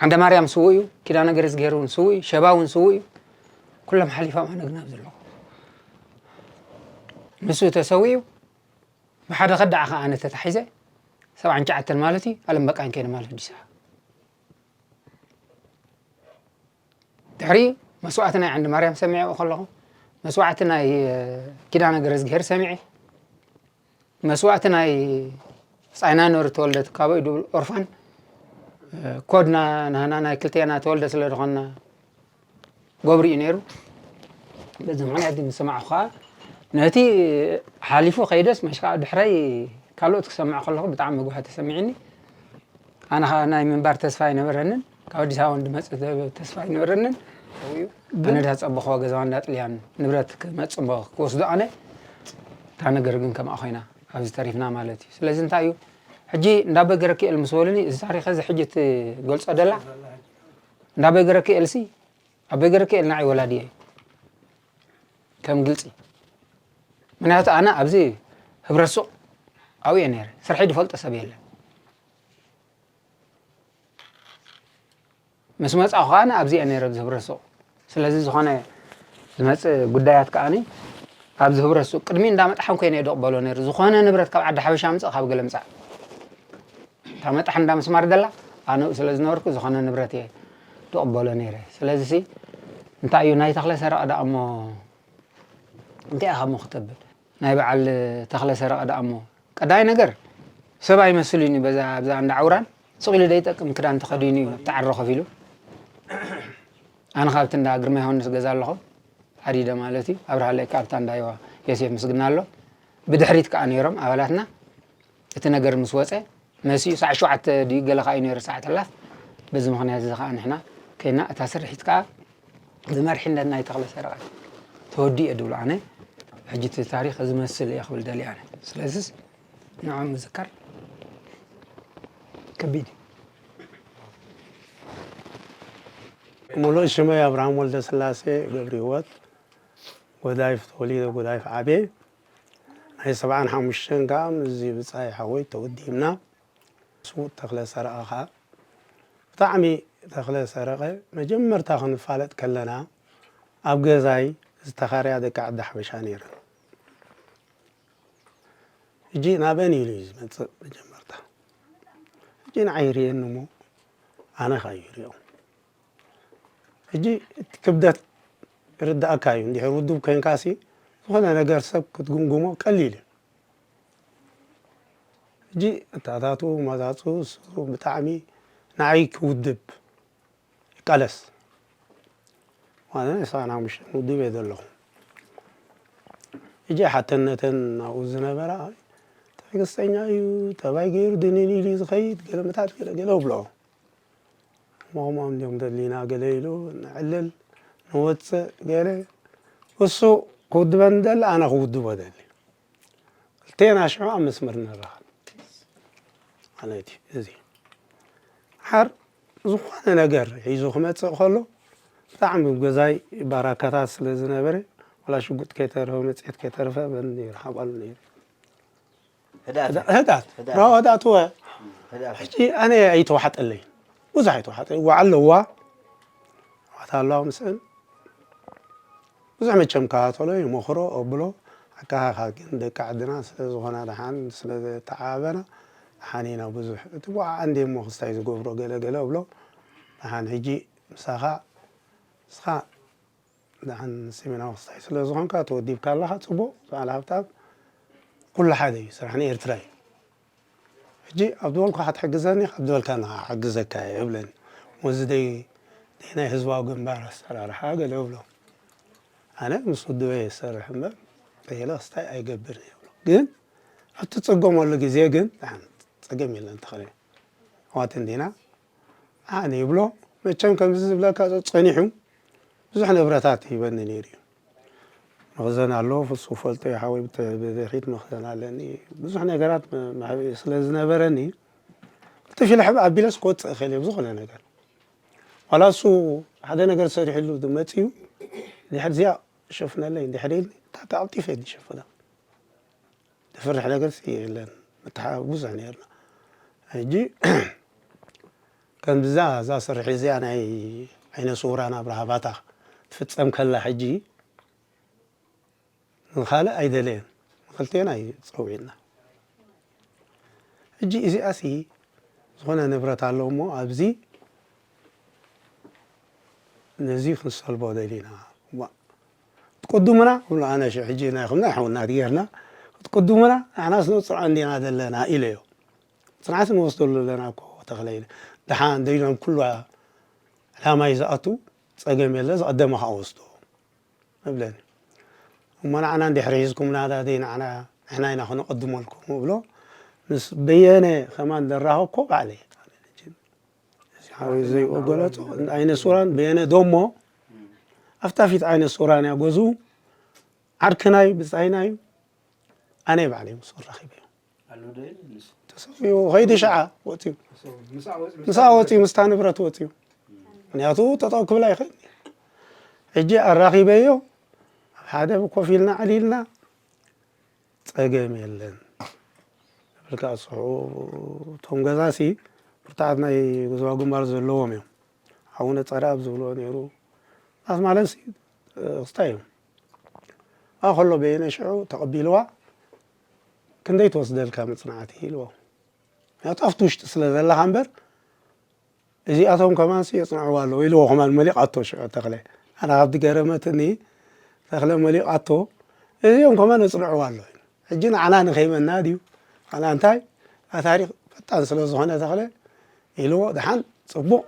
ዓንደ ማርያም ስዉእ እዩ። ኪዳነ ገረዝግሄር እውን ስዉእ እዩ። ሸባ እውን ስዉእ እዩ። ኩሎም ሓሊፎም ኣነ ግን ኣብዚ ኣለኹ። ንሱ ተሰዊኡ ብሓደ ከዳዕ ከኣ ኣነ ተታሒዘ ሰብዓን ትሽዓተን ማለት እዩ። ኣለም በቃኝ ከይነ ማለት ኣዲስ ኣበባ። ድሕሪ መስዋእቲ ናይ ዓንዲ ማርያም ሰሚዐ ከለኹ፣ መስዋእቲ ናይ፣ እ፣ ኪዳነ ገረዝግሄር ሰሚዐ፣ መስዋእቲ ናይ ብጻይና ኖር ተወልደ ትካቦ ኢዱ ኦርፋን፣ እ፣ ኮድና ናህና ናይ ክልቴና ተወልደ ስለ ዝኾንና ገብሩ እዩ ነይሩ። በዚ ምኽንያት እዚ ምስ ሰማዕኹ ከኣ ነቲ ሓሊፉ ከይደስ፣ መሽ ከኣ ድሕረይ ካልኦት ክሰምዕ ከለኹ ብጣዕሚ መጉሓ ተሰሚዕኒ። ኣነ ኸኣ ናይ ምንባር ተስፋ ኣይነበረንን። ካብ ኣዲስ ኣበባ ዝመጽእ ተ-፣ ተስፋ ኣይነበረንን። ኣነ ዳ ጸበኽዎ ገዛ እንዳ ጥልያን ንብረት ክመጽእ እሞ ክወስዶ ኣነ፣ እታ ነገር ግን ከምኣ ኮይና ኣብዚ ተሪፍና ማለት እዩ። ስለዚ እንታይ እዩ፣ ሕጂ እንዳ በገረኪኤል ምስ በሉኒ፣ እዚ ታሪኽ እዚ ሕጂ ትገልጾ ደላ፣ እንዳ በገረኪኤልሲ፣ ኣብ በገረኪኤል ንዓይ ወላዲ እየ። ከም ግልጺ። ምኽንያቱ ኣነ ኣብዚ ህብረት ሱቕ ኣብኡ እየ ነይረ። ስርሐይ ዝፈልጦ ሰብ የለን። ምስ መጻኹ ከኣ ኣብዚ እየ ነይረ፣ ኣብዚ ህብረት ሱቕ። ስለዚ ዝኾነ ዝመጽእ ጉዳያት ከኣኒ ኣብዚ ህብረት ሱቕ ቅድሚ እንዳ መጥሓን ኮይነ እየ ዝቕበሎ ነይሩ። ዝኾነ ንብረት ካብ ዓዲ ሓበሻ ምጽእ፣ ካብ ገለ ምጻእ። እታ መጥሓን እንዳ ምስማር ደላ፣ ኣነኡ ስለ ዝነበርኩ ዝኾነ ንብረት እየ ዝቕበሎ ነይረ። ስለዚሲ እንታይ እዩ ናይ ተኽለ ሰረቐ ደኣ እሞ፣ እንታይ ኢኻ እሞ ክተብል? ናይ በዓል ተኽለ ሰረቐ ደኣ እሞ፣ ቀዳማይ ነገር ሰብ ኣይመስልን እዩ። በዛ፣ ኣብዛ እንዳ ዓውራን ስቕ ኢሉ ዘይጠቅም ክዳን ተኸዲኑ እዩ ኣብቲ ዓረ ኮፍ ኢሉ። ኣነ ካብቲ እንዳ ግርማ ዮሃንስ ገዛ ኣለኹ፣ ሓዲደ ማለት እዩ። ኣብርሃለይ ከኣ ኣብታ እንዳ ዮሴፍ ምስግና ኣሎ። ብድሕሪት ከኣ ነይሮም ኣባላትና። እቲ ነገር ምስ ወጸ፣ መሲኡ ሰዓት ሸውዓተ ድዩ ገለ ከኣ እዩ ነይሩ፣ ሰዓት ሕላፍ። በዚ ምኽንያት እዚ ከኣ ንሕና ከይና፣ እታ ስርሒት ከኣ ብመሪሕነት ናይ ተኽለ ሰረቐ ተወዲኡ እየ ድብሎ ኣነ። ሕጂ እቲ ታሪኽ ዝመስል እየ ክብል ደልየ ኣነ። ስለዚስ ንዖም ምዝካር ከቢድ እዩ። ሙሉእ ሽመይ ኣብርሃም ወልደስላሴ ገብረሂወት፣ ጎዳይፍ ተወሊደ፣ ጎዳይፍ ዓብየ። ናይ ሰብዓን ሓሙሽተን ከዓ ምስዚ ብጻይ ሓወይ ተወዲብና። ስዉእ ተኽለ ሰረቐ ከዓ ብጣዕሚ፣ ተኽለ ሰረቐ፣ መጀመርታ ክንፋለጥ ከለና ኣብ ገዛይ ዝተኻርያ ደቂ ዓዲ ሓበሻ ነይረን። ሕጂ ናበን ኢሉ እዩ ዝመጽእ መጀመርታ። ሕጂ ንዓይ ይርእየኒ እሞ ኣነ ኸኣ ይርእዮ። ሕጂ እቲ ክብደት ይርድኣካ እዩ። እንድሕር ውዱብ ኮይንካሲ ዝኾነ ነገር ሰብ ክትግምግሞ ቀሊል እዩ። ሕጂ እታታቱ መዛጹ እሱ ብጣዕሚ ንዓይ ክውድብ ይቃለስ። ማለት ንስኻ ናብ ውሽጢ ውድብ እየ ዘለኹ። ሕጂ ሓተነተን ናብኡ ዝነበራ ትዕግስተኛ እዩ፣ ጠባይ ገይሩ ድንን ኢሉ እዩ ዝኸይድ፣ ገለ ምታት ገለ ገለ እብሎ። እሞ ከምኦም እንዲዮም ደሊና ገለ ኢሉ ነዕልል፣ ንወፅእ ገለ። እሱ ክውድበኒ ደሊ፣ ኣነ ክውድቦ ደሊ። ክልቴና ሽዑ ኣብ መስመር ንራኸብ ማለት እዩ። እዚ ሓር ዝኾነ ነገር ሒዙ ክመፅእ ከሎ ብጣዕሚ ገዛይ ባራካታት ስለ ዝነበረ፣ ዋላ ሽጉጥ ከይተረፈ፣ መፅሄት ከይተረፈ በን ይረሓቋሉ ነይሩ። ህድኣት። ህድኣት። ህድኣት። ራው ህድኣት ወ። ህድኣት። ሕጂ ኣነ ኣይተዋሓጠለይ። ብዙሕ ኣይተዋሓጠ። ዋዓ ኣለዋ። ዋታ ኣለዋ ምስእን። ብዙሕ መቸም ከታተሎ፣ ይመኽሮ፣ ኣብሎ። ኣካኻ ግን ደቂ ዓድና ስለ ዝኾና ደሓን ስለ ዘተዓባበና፣ ደሓን ኢና ብዙሕ። እቲ ዋዓ እንዴ እሞ ክስታይ ዝገብሮ ገለ ገለ ኣብሎ። ደሓን ሕጂ ምሳኻ፣ ንስኻ ደሓን ሰሜናዊ ክስታይ ስለ ዝኾንካ፣ ተወዲብካ ኣለኻ፣ ጽቡቕ፣ በዓል ሃብታም፣ ኩሉ ሓደ እዩ፣ ስራሕ ንኤርትራ እዩ። ሕጂ ኣብ ዝበልኩኻ ትሕግዘኒ፣ ካብ ዝበልካኒ ክሕግዘካ እየ እብለኒ። ወዚ ደይ-፣ ደይ ናይ ህዝባዊ ግንባር ኣሰራርሓ ገለ እብሎ። ኣነ ምስ ውድበይ እሰርሕ እምበር፣ ገለ ክስታይ ኣይገብርን እየ እብሎ። ግን ኣብ ትጽገመሉ ግዜ ግን፣ ደሓን ጸገም የለን ተኽለ። ኣሕዋት እንዲና፣ ኣነ ይብሎ። መቸም ከምዚ ዝብለካ ጸ-፣ ጸኒሑ ብዙሕ ንብረታት ይበኒ ነይሩ እዩ። መኽዘን ኣሎ፣ ፍሱ ፈልጦ እዩ፣ ሓወይ ብተ-፣ ብድሕሪት መኽዘን ኣለኒ። ብዙሕ ነገራት መ-፣ ማሕበ-፣ ስለ ዝነበረኒ፣ ክልተ ሺሕ ልሕብ ኣቢለስ ክወጽእ እኽእል እየ ብዝኾነ ነገር። ዋላ እሱ ሓደ ነገር ሰሪሕሉ መጽዩ፣ ድሕር እዚኣ ሸፍነለይ፣ ድሕር ኢልኒ፣ እታ ኣቕልጢፈ እየ ዝሸፍና። ዘፍርሕ ነገር የለን። ምትሓባበር ብዙሕ ነይርና። ሕጂ ከምዛ እዛ ስርሒ እዚኣ ናይ ዓይነ ስውራን ኣብርሃ ባታ ትፍጸም ከላ፣ ሕጂ ንኻልእ ኣይደለየን፣ ንኽልቴና እዩ ጸዊዕና። ሕጂ እዚኣሲ ዝኾነ ንብረት ኣሎ እሞ ኣብዚ ነዚ ክንሰልቦ ደሊና። እሞ ክትቅድሙና፣ እብሎ ኣነ ሽዑ ሕጂ ናይኹም ናይ ሓውና ጌርና፣ ክትቅድሙና ንሕናስ ንጽንዖ እንዲና ዘለና ኢለዮ። ጽንዓት ንወስደሉ ኣለና እኮ ተኽለ ኢለ። ደሓን ደይኖም ኩሉ ዕላማይ ዝኣቱ ጸገም የለ፣ ዝቐደመ ከኣ ወስዶ እብለኒ። እሞ ንዓና እንድሕሪ ሒዝኩምና ዳደይ ንዓና፣ ንሕና ኢና ክነቐድመልኩም እብሎ። ምስ በየነ ከማን ዘራኸብኮ ባዕለይ። እዚ ሓወይ ዘይወገለጾ፣ ዓይነ ሱራን በየነ ዶሞ፣ ኣብታ ፊት ዓይነ ሱራን እያ ገዝኡ፣ ዓርክናይ ብጻይናይ፣ ኣነ ባዕለይ ምስኡ ረኺበዮ። ኣሎ ዶ የለን ንሱ? ተሰዊኡ፣ ኸይዱ ሸዓ ወጺኡ። ተሰዊኡ። ምስኣ ወጺኡ፣ ምስኣ ምስኣ ወጺኡ፣ ወጺኡ። ምስታ ንብረት ወጺኡ። ምኽንያቱ ጠጠው ክብል ኣይኽእልን እዩ። ሕጂ ኣራኺበዮ፣ ኣብ ሓደ ኮፍ ኢልና ዕሊልና፣ ጸገም የለን። ብልካ ኣስሑ፣ እቶም ገዛሲ ብርቱዓት ናይ ጉዝባ ግንባር ዘለዎም እዮም። ሓውነ ጸረኣብ ዝብልዎ ነይሩ። ኣስ ማለትሲ፣ እ፣ ክስታይ እዮም። ኣ ከሎ በየነ ሽዑ ተቐቢልዋ፣ "ክንደይ ትወስደልካ መጽናዕቲ?" ኢልዎ። ምኽንያቱ ኣብቲ ውሽጢ ስለ ዘለኻ እምበር፣ እዚኣቶም ከማንሲ የጽንዕዋ ኣለዉ ኢልዎ ከማን መሊቓቶ ሽዑ ተኽለ። ኣነ ካብቲ ገረመትኒ፣ ተኽለ መሊቓቶ፣ "እዚኦም ከማን የጽንዕዋ ኣለዉ። ሕጂ ንዓና ንኸይመና ድዩ? ኣና እንታይ? ኣታ ታሪኽ ፈጣን ስለ ዝኾነ ተኽለ" ኢልዎ፣ ደሓን ጽቡቕ።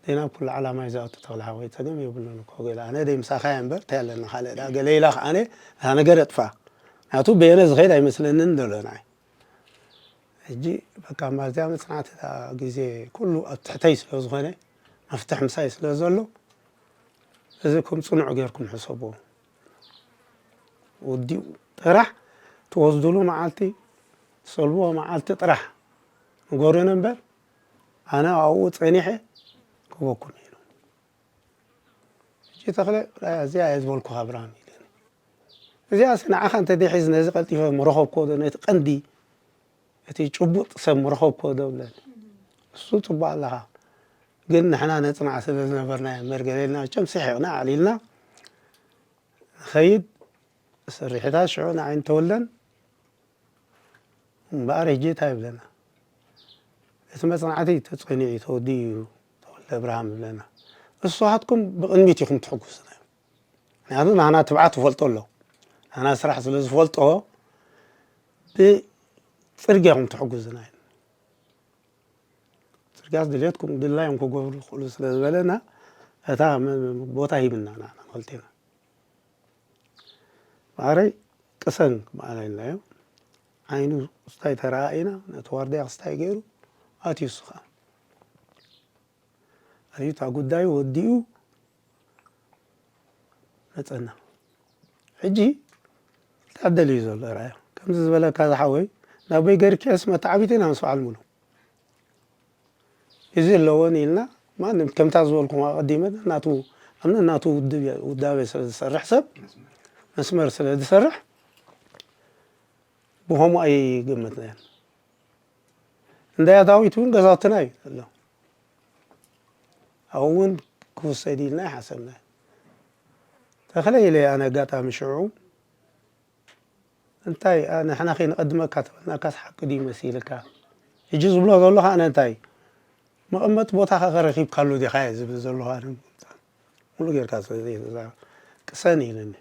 ደይ ናብ ኩሉ ዓላማ እዩ ዝኣቱ ተኽለ ሓወይ፣ ጸገም የብሉን እኮ ገለ። ኣነ ደይ ምሳኻ እየ እምበር፣ እንታይ ኣለና ካልእ ደኣ ገለ ኢላ ከኣነ፣ እታ ነገር የጥፋ። ምኽንያቱ በየነ ዝኸይድ ኣይመስለንን ዘሎ ንዓይ። ሕጂ በቃ ማዝያ መጽናዕቲ እታ ግዜ ኩሉ ኣብ ትሕተይ ስለ ዝኾነ፣ መፍትሕ ምሳይ ስለ ዘሎ፣ እዚ ከም ጽኑዕ ጌርኩም ሕሰብዎ። ወዲኡ ጥራሕ ትወስድሉ መዓልቲ ትሰልብዎ መዓልቲ ጥራሕ ንገሩኒ እምበር ኣነ ኣብኡ ጸኒሐ ክህበኩም ኢሉ። ሕጂ ተኽለ እዚኣ እየ ዝበልኩኻ ኣብርሃም ኢሉኒ። እዚኣስ ንዓኻ እንተደይ ሒዝ ነዚ ቀልጢፈ ምረኸብክዎ ዶ ነቲ ቀንዲ እቲ ጭቡጥ ሰብ ምረኸብክዎ ዶ ብለኒ። እሱ ጽቡቕ ኣለኻ ግን ንሕና ነጽንዓ ስለ ዝነበርና እምበር ገለ ኢልና መቸም ስሒቕና ኣዕሊልና ንኸይድ ስርሒታት ሽዑ ንዓይን ተወልደን እምበኣር ሕጂ እንታይ ይብለና እቲ መጽናዕቲ ተጸኒዑ እዩ ተወዲኡ እዩ ተወልደ ኣብርሃም ይብለና እሱሃትኩም ብቕድሚት ኢኹም ትሕጉስና እዩ ምክንያቱ ናህና ትብዓት ትፈልጦ ኣሎ ናህና ስራሕ ስለ ዝፈልጦ ብፅርግያ ኢኹም ትሕጉዝና እዩ ፅርግያስ ድሌትኩም ድላዮም ክገብሩ ይኽእሉ ስለ ዝበለና እታ ቦታ ሂብና ንዓና ንክልቴና ማዕረይ ቅሰን ክበኣላ ኢልናዮ ዓይኑ ክስታይ ተረኣኢና ነቲ ዋርድያ ክስታይ ገይሩ ኣትዩ እሱ ከዓ ኣትዩ እታ ጉዳዩ ወዲኡ መፀና ሕጂ ተዓደል እዩ ዘሎ ርኣዮ ከምዚ ዝበለካ ዝሓወይ ናበይ ገርኬስ መተዓቢት ኢና ምስ በዓል ሙሉ እዚ ኣለዎን ኢልና ማንም ከምታ ዝበልኩም ኣቐዲመ ናቱ ኣብ ናቱ ውዳቤ ስለ ዝሰርሕ ሰብ መስመር ስለ ዝሰርሕ ብኸምኡ ኣይግምትናዮን እንዳ ዳዊት እውን ገዛውትና እዩ ዘሎ ኣብኡ እውን ክውሰድ ኢልና ይሓሰብና ተኽለ ኢለ ኣነ ኣጋጣሚ ሽዑ እንታይ ንሕና ከይንቐድመካ ተበልናካስ ሓቂ ድዩ መሲልካ ሕጂ ዝብሎ ዘለኹ ኣነ እንታይ መቐመጢ ቦታኻ ከረኺብካሉ ዲኻ እየ ዝብል ዘለኹ ኣነ ሙሉ ጌርካ ቅሰን ኢልኒ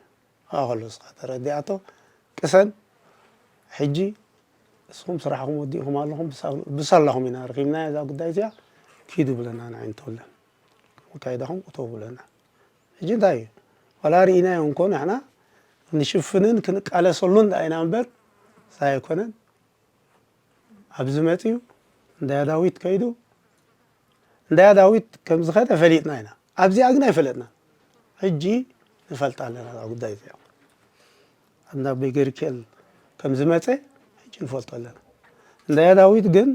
ከኣ ከሎ እስኻ ተረዲኣቶ ቅሰን ሕጂ እስኹም ስራሕኹም ወዲእኹም ኣለኹም ብሳላኹም ኢና ረኺብና እዛ ጉዳይ እዚኣ ኪዱ ብለና ንዓይ እንተለን ኣካይዳኹም ቁተው ብለና ሕጂ እንታይ እዩ ዋላ ርኢናዮ እንኮ ንሕና ክንሽፍንን ክንቃለሰሉን ደኣ ኢና እምበር ሳ ኣይኮነን ኣብዚ መፅዩ እንዳያ ዳዊት ከይዱ እንዳያ ዳዊት ከም ዝኸደ ፈሊጥና ኢና ኣብዚኣ ግን ኣይፈለጥና ሕጂ ንፈልጣ ኣለና እዛ ጉዳይ እዚኣ ኣብ ናበይ ገርኬል ከም ዝመፀ ሕጂ ንፈልጦ ኣለና እንዳያ ዳዊት ግን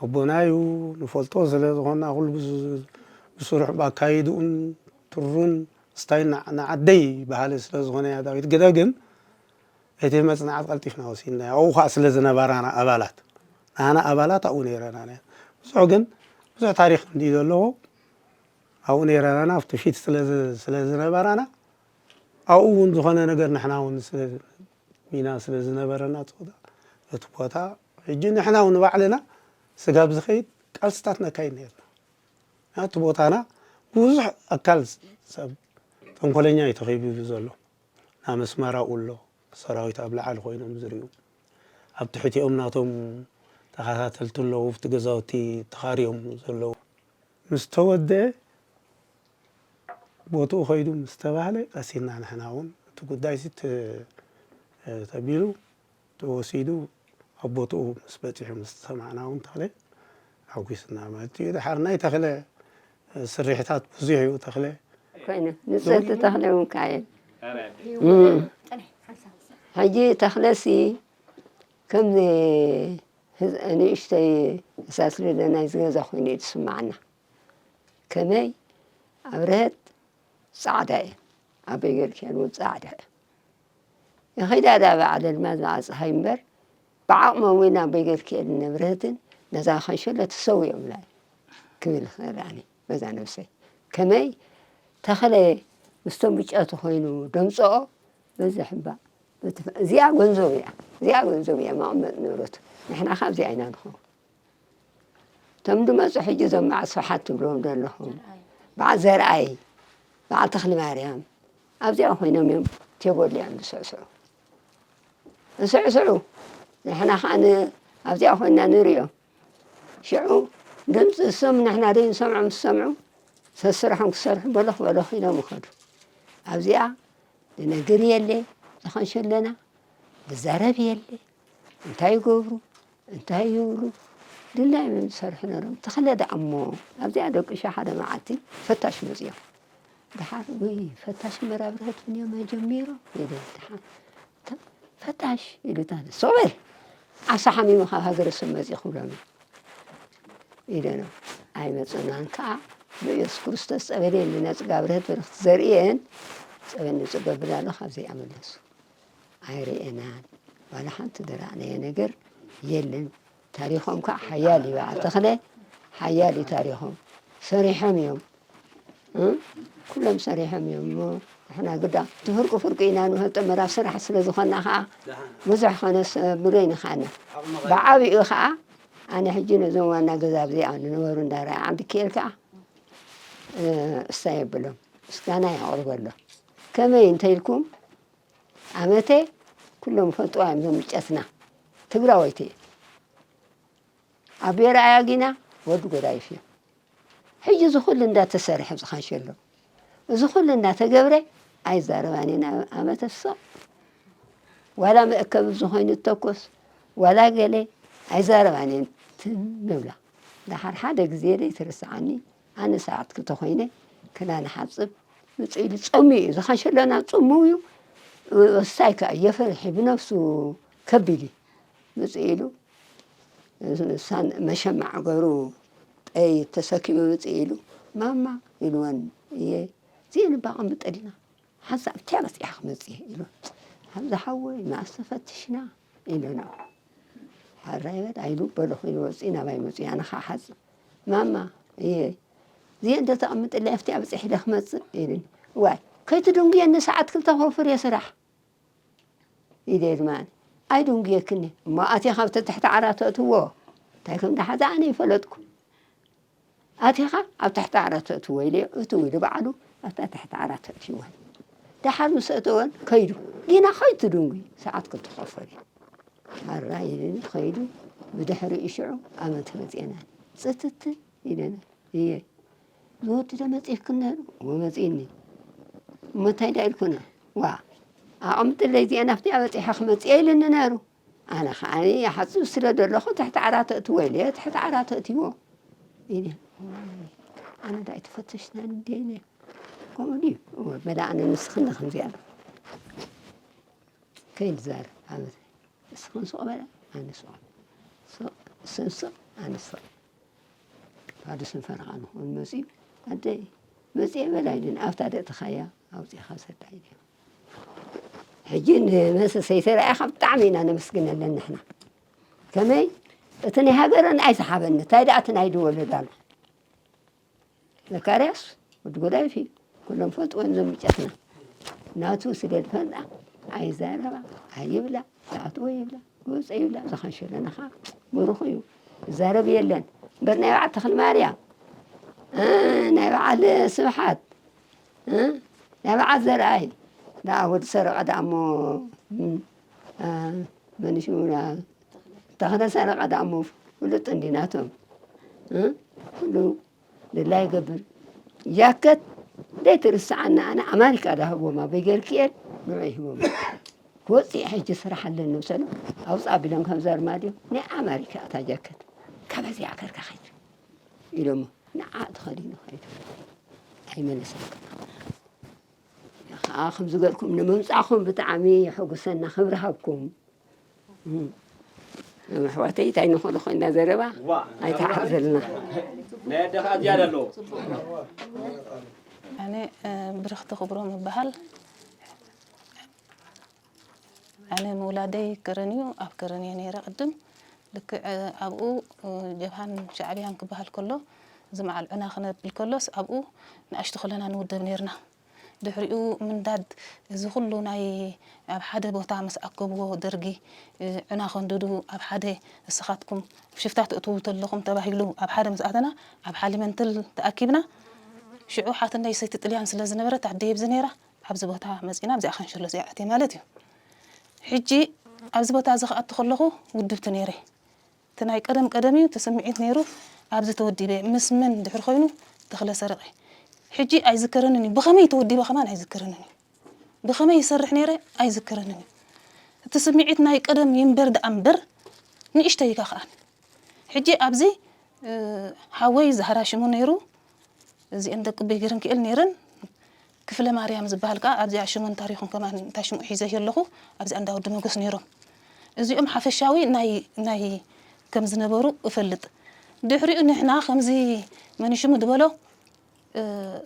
ኣቦና እዩ ንፈልጦ ስለ ዝኾንና ኩሉ ብስሩሕ ባካይድኡን ትሩን ስታይ ንዓደይ በሃሊ ስለ ዝኾነ እያ ዳዊት ግደ ግን እቲ መፅናዕት ቀልጢፍና ወሲድና ኣብኡ ከዓ ስለ ዝነበራና ኣባላት ንዓና ኣባላት ኣብኡ ነይረና ብዙሕ ግን ብዙሕ ታሪክ እንዲ ዘለዎ ኣብኡ ነይረና ኣብቲ ፊት ስለ ዝነበራና ኣብኡ እውን ዝኾነ ነገር ንሕና እውን ሚና ስለ ዝነበረና ፆታ እቲ ቦታ ሕጂ ንሕና እውን ባዕልና ስጋብ ዝኸይድ ቃልስታት ነካይድ ነርና እቲ ቦታና ብዙሕ ኣካል ሰብ ተንኮለኛ እዩ ተኸቢቡ ዘሎ ናብ ኣስመራ ኣሎ ሰራዊት ኣብ ላዕሊ ኮይኖም ዝሪኡ ኣብ ትሕቲኦም ናቶም ተኸታተልቲ ኣለዉ ኣብቲ ገዛውቲ ተኻርዮም ዘለዉ ምስ ተወደአ ቦትኡ ከይዱ ምስ ተባህለ ቀሲና ንሕና እውን እቲ ጉዳይ ሲ ተቢሉ ተወሲዱ ኣብ ቦትኡ ምስ በፂሑ ምስ ተሰማዕና እውን ተኽለ ኣጉስና ማለት እዩ። ድሓር ናይ ተኽለ ስርሒታት ብዙሕ እዩ። ተኽለ ኮይኑ ንፅህቲ ተኽለ እውን ካየ ሕጂ ተኽለሲ ከም ንእሽተይ እሳስልለ ናይ ዝገዛ ኮይኑ እዩ ዝስማዓና። ከመይ ኣብርሀት ፃዕዳ እየ ኣበይ ገርኪ ያሉ ፃዕዳ እየ የኸይዳ ዳ በዓለ ድማ ዝበዓ ፀሃይ እምበር ብዓቕሞም እውን ኣበይ ገርኪ የልን ንብረትን ነዛ ከንሸሎ ትሰውዮም ላ ክብል ኸዳኒ በዛ ነብሰይ ከመይ ተኸለ ምስቶም ብጨቱ ኮይኑ ደምፅኦ በዚ ሕባ እዚኣ ገንዘብ እያ እዚኣ ገንዘብ እያ መቐመጥ ንብረቱ ንሕና ካብ እዚኣ ኢና ንኸውን እቶም ዝመፁ ሕጂ እዞም በዓል ስብሓት ትብልዎም ዘለኹም በዓል ዘርኣይ በዓል ተኽሊ ማርያም ኣብዚኣ ኮይኖም እዮም ቴጎል እዮም ዝስዕስዑ ዝስዕስዑ ንሕና ከዓ ኣብዚኣ ኮይና ንሪኦም ሽዑ ድምፂ እሶም ንሕና ደይ ንሰምዖም ዝሰምዑ ሰስርሖም ክሰርሑ በለኽ በለኽ ኢሎም ይኸዱ ኣብዚኣ ዝነግር የለ ዝኸንሸለና ዝዛረብ የለ እንታይ ይገብሩ እንታይ ይብሉ ድላዮም እዮም ዝሰርሑ ነሮም ተኽለ ደኣ እሞ ኣብዚኣ ደቂሾ ሓደ መዓልቲ ፈታሽ መፅኦም ደሓር ውይ ፈታሽ መራብርሀት እውን እዮም ጀሚሮም ኢለ ደሓር ፈታሽ ኢሉ፣ ታዲያ ሶበል ዓሳ ሓሚሙ ካብ ሃገረ ሰብ መፂኡ ክብሎም ኢለኖ። ኣይመፀናን ከዓ፣ ብኢየሱስ ክርስቶስ ጸበል የለን፣ ጽጋብ ርህት በረኽት ዘርእየን ጸበል ንጽገብር ኣሎ፣ ካብ ዘይኣመለሱ ኣይርእየናን። ዋላ ሓንቲ ዝረኣናዮ ነገር የለን። ታሪኾም ከዓ ሓያል እዩ። በዓል ተኽለ ሓያል እዩ ታሪኾም። ሰሪሖም እዮም። እ? ኩሎም ሰሪሖም እዮም እሞ ንሕና ግዳ እቲ ፍርቂ ፍርቂ ኢና ንፈልጦ፣ መራብ ስራሕ ስለ ዝኾንና ከዓ ብዙሕ ከነስተብህሎ ኣይንኽኣልን። ብዓቢኡ ከዓ ኣነ ሕጂ ነዞም ዋና ገዛ ኣብዚኣ ንነበሩ እንዳ ርኣየ ዓንዲ ክኤል ከዓ፣ እ፣ እስታይ የብሎም፣ ምስጋና የቕርበሎም። ከመይ እንተ ኢልኩም፣ ኣመተ ኩሎም ይፈልጥዋ እዮም እዞም ምጨትና። ትግራወይቲ እየ። ኣቤ ረኣያ ጊና ወዲ ጎዳይፍ እዮም። ሕጂ እዚ ኩሉ እንዳተሰርሐ ኣብዚ ካንሸሎ፣ እዚ ኩሉ እንዳተገብረ ኣይዛረባን እየን። ኣመተ ስቕ፣ ዋላ መእከብ ኣብዚ ኮይኑ እተኮስ፣ ዋላ ገለ ኣይዛረባን እየን። ትም ይብላ። ደሓር ሓደ ግዜ ደይ ትርስዓኒ፣ ኣነ ሰዓት ክልተ ኮይነ ክዳን ሓጽብ፣ ምጽእ ኢሉ ጸምዩ እዩ። እዚ ካንሸሎና ጽምው እዩ። እስታይ ከኣ የፈርሒ ብነፍሱ ከቢድ እዩ። ምጽእ ኢሉ፣ ንሳን መሸማዕ ገሩ ጠይ ተሰኪሙ ምጽእ ኢሉ፣ "ማማ" ኢልወን፣ "እየ፣ እዚኤን እባ ኣቐምጥልና፣ ሓንሳብ እንታይ በጺሓ ክመጽእ?" ኢሉ፣ "ሓምዛ ሓወይ፣ መኣስ ተፈቲሽና?" ኢሉ ንዑ። "ሓራይ በል" ኣይሉ በልኹ ኢሉ ወጺኡ ናባይ መጺኡ፣ ኣነ ኸዓ ሓጽብ፣ "ማማ" እየ፣ "እዚኤን እንተ ተቐምጥለይ ኣብቲ ኣብጺሕ ኢለ ክመጽእ?" ኢሉኒ። "ዋይ፣ ከይትድንጉየኒ፣ ሰዓት ክልተ ከውፍር እየ ስራሕ" ኢለ ድማ፣ "ኣይድንጉየክን እየ። እሞ ኣቲኻ ኣብቲ ትሕቲ ዓራት ተእትዎ፣ እንታይ ከም ዝሓዘ ኣነ ይፈለጥኩ። ኣቲኻ ኣብ ትሕቲ ዓራት ተእትዎ" ኢለ፣ እትው ኢሉ ባዕሉ ኣብታ ትሕቲ ዓራት ተእትይወን። ደሓር ምስ ኣእተወን ከይዱ፣ "ጊና ከይትድንጉይ፣ ሰዓት ክልተ ከውፍር እየ" ሓራይ ኢሉኒ ከይዱ። ብድሕሪኡ ሽዑ ኣመተ መጺኤና፣ ጽትት ኢለና፣ "እየ፣ ዝወዲ ዶ መጺእክን ነይሩ?" "እወ መጺእኒ።" "እሞ እንታይ ደኣ ኢልኩና?" "ዋ፣ ኣቐምጥለይ፣ እዚኤን ኣብቲ ኣብጺሐ ክመጽእ እየ" ኢሉኒ ነይሩ። ኣነ ኸዓ ይሓጽብ ስለ ዘለኹ ትሕቲ ዓራት እትዎ ኢለ ትሕቲ ዓራት እትዎ ኢለ። ኣነ ደኣ ኣይተፈተሽናን እንዴ ኢለ። ከምኡ ድዩ? እወ፣ በላ ኣነ ንስኽን ከምዚኣ ከይንዛረብ፣ ኣመት ንስኽን ስቕ በላ፣ ኣነ ስቕ። ስቕ፣ እሰን ስቕ፣ ኣነ ስቕ። ባዶ ስንፈረቓ ንኸውን መጺኡ፣ ኣደይ፣ መጺኤ በላ ኢሉኒ፣ ኣብታ ደእተኻያ ኣውጺእኻ ሰዳ ኢለዮ። ሕጂ ንመሰሰይ ተራእኻ ብጣዕሚ ኢና ነመስግነለን ንሕና። ከመይ እቲ ናይ ሃገረን ኣይሰሓበኒ፣ እንታይ ደኣ እቲ ናይ ድወለዳና። ዘካርያስ ወዲ ጎዳይፍ እዩ። ኩሎም ፈልጥዎ እዮም እዞም ምጨትና። ናቱ ስለ ዝፈልጣ ኣይዛረባ፣ ኣይብላ፣ ዝኣትዎ ይብላ፣ ዝወፀ ይብላ። ዝኸንሸለና ኸዓ ብሩኽ እዩ። ዝዛረብ የለን። እምበር ናይ በዓል ተኽለ ማርያም፣ እ፣ ናይ በዓል ስብሓት፣ እ፣ ናይ በዓል ዘርኣይ፣ ደኣ ወዲ ሰረቐ ደኣ እሞ፣ እ፣ መን ሽሙ ደኣ? ተኽለ ሰረቐ ደኣ እሞ ፍሉጥ እንዲ ናቶም፣ እ፣ ኩሉ ድላይ ይገብር። ጃከት ዘይትርስዓና ኣነ ኣማሪካ ዳህቦማ በጌርክኤል ንዑ ይህቦም። ክወፅእ ሕጂ ስራሕ ኣለኒ ምሰሉ ኣውፃ ቢሎም ከም ዘርማድዮ ናይ ኣማሪካ እታ ጃከት ካበዚኣ ከርካ ኸይድ ኢሎሞ ንዓ ተኸዲኑ ኸይዱ። ኣይመለሰን። ከዓ ከም ዝገርኩም ንምምፃእኹም ብጣዕሚ የሐጉሰና፣ ክብሪ ሃብኩም። እም፣ ኣሕዋተይ እንታይ ንኽእሉ ኮይና ዘረባ ዋ፣ ኣይተሓዘልና። ናይ ኣደ ከዓ ዝያዳ ኣለዎ። ኣነ፣ እ፣ ብርኽቲ ክብሮም እበሃል። ኣነ ምውላደይ ከረን እዩ፣ ኣብ ከረን እየ ነይረ ቅድም። ልክዕ፣ እ፣ ኣብኡ፣ እ፣ ጀብሃን ሻዕብያን ክበሃል ከሎ፣ እዚ መዓል ዑና ክነብል ከሎስ ኣብኡ ንኣሽቱ ከለና ንውደብ ነይርና። ድሕሪኡ ምንዳድ እዚ ኩሉ ናይ ኣብ ሓደ ቦታ ምስ ኣከብዎ ደርጊ፣ እ፣ ዑና ከንድዱ ኣብ ሓደ ንስኻትኩም ሽፍታ ትእትዉ ተለኹም ተባሂሉ ኣብ ሓደ ምስ ኣተና ኣብ ሓሊመንትል ተኣኪብና። ሽዑ ሓትነይ ሰይቲ ጥልያን ስለ ዝነበረት ኣደይ ኣብዚ ነይራ፣ ኣብዚ ቦታ መጺና ኣብዚኣ ከንሸሎ እዚኣ ኣትየ ማለት እዩ። ሕጂ ኣብዚ ቦታ እዚ ክኣቱ ከለኹ ውድብቲ ነይረ። እቲ ናይ ቀደም ቀደም እዩ፣ እቲ ስምዒት ነይሩ። ኣብዚ ተወዲበ ምስ መን ድሕሪ ኮይኑ ተኽለ ሰረቐ። ሕጂ ኣይዝከረንን እዩ። ብኸመይ ተወዲበ ከማን ኣይዝከረንን እዩ። ብኸመይ ይሰርሕ ነይረ ኣይዝከረንን እዩ። እቲ ስምዒት ናይ ቀደም ይንበር ደኣ እምበር ንእሽተይ ኢኻ ከኣ። ሕጂ ኣብዚ፣ እ፣ ሓወይ ዛህራ ሽሙ ነይሩ። እዚአን ደቂ ቤገርን ክእል ነይረን። ክፍለ ማርያም ዝበሃል ከኣ ኣብዚኣ ሽሙን ታሪኹን ከማን እንታይ ሽሙ ሒዘ ኣለኹ ኣብዚኣ እንዳ ወዲ መጎስ ነይሮም። እዚኦም ሓፈሻዊ ናይ ናይ ከም ዝነበሩ እፈልጥ። ድሕሪኡ ንሕና ከምዚ መን ሽሙ ዝበሎ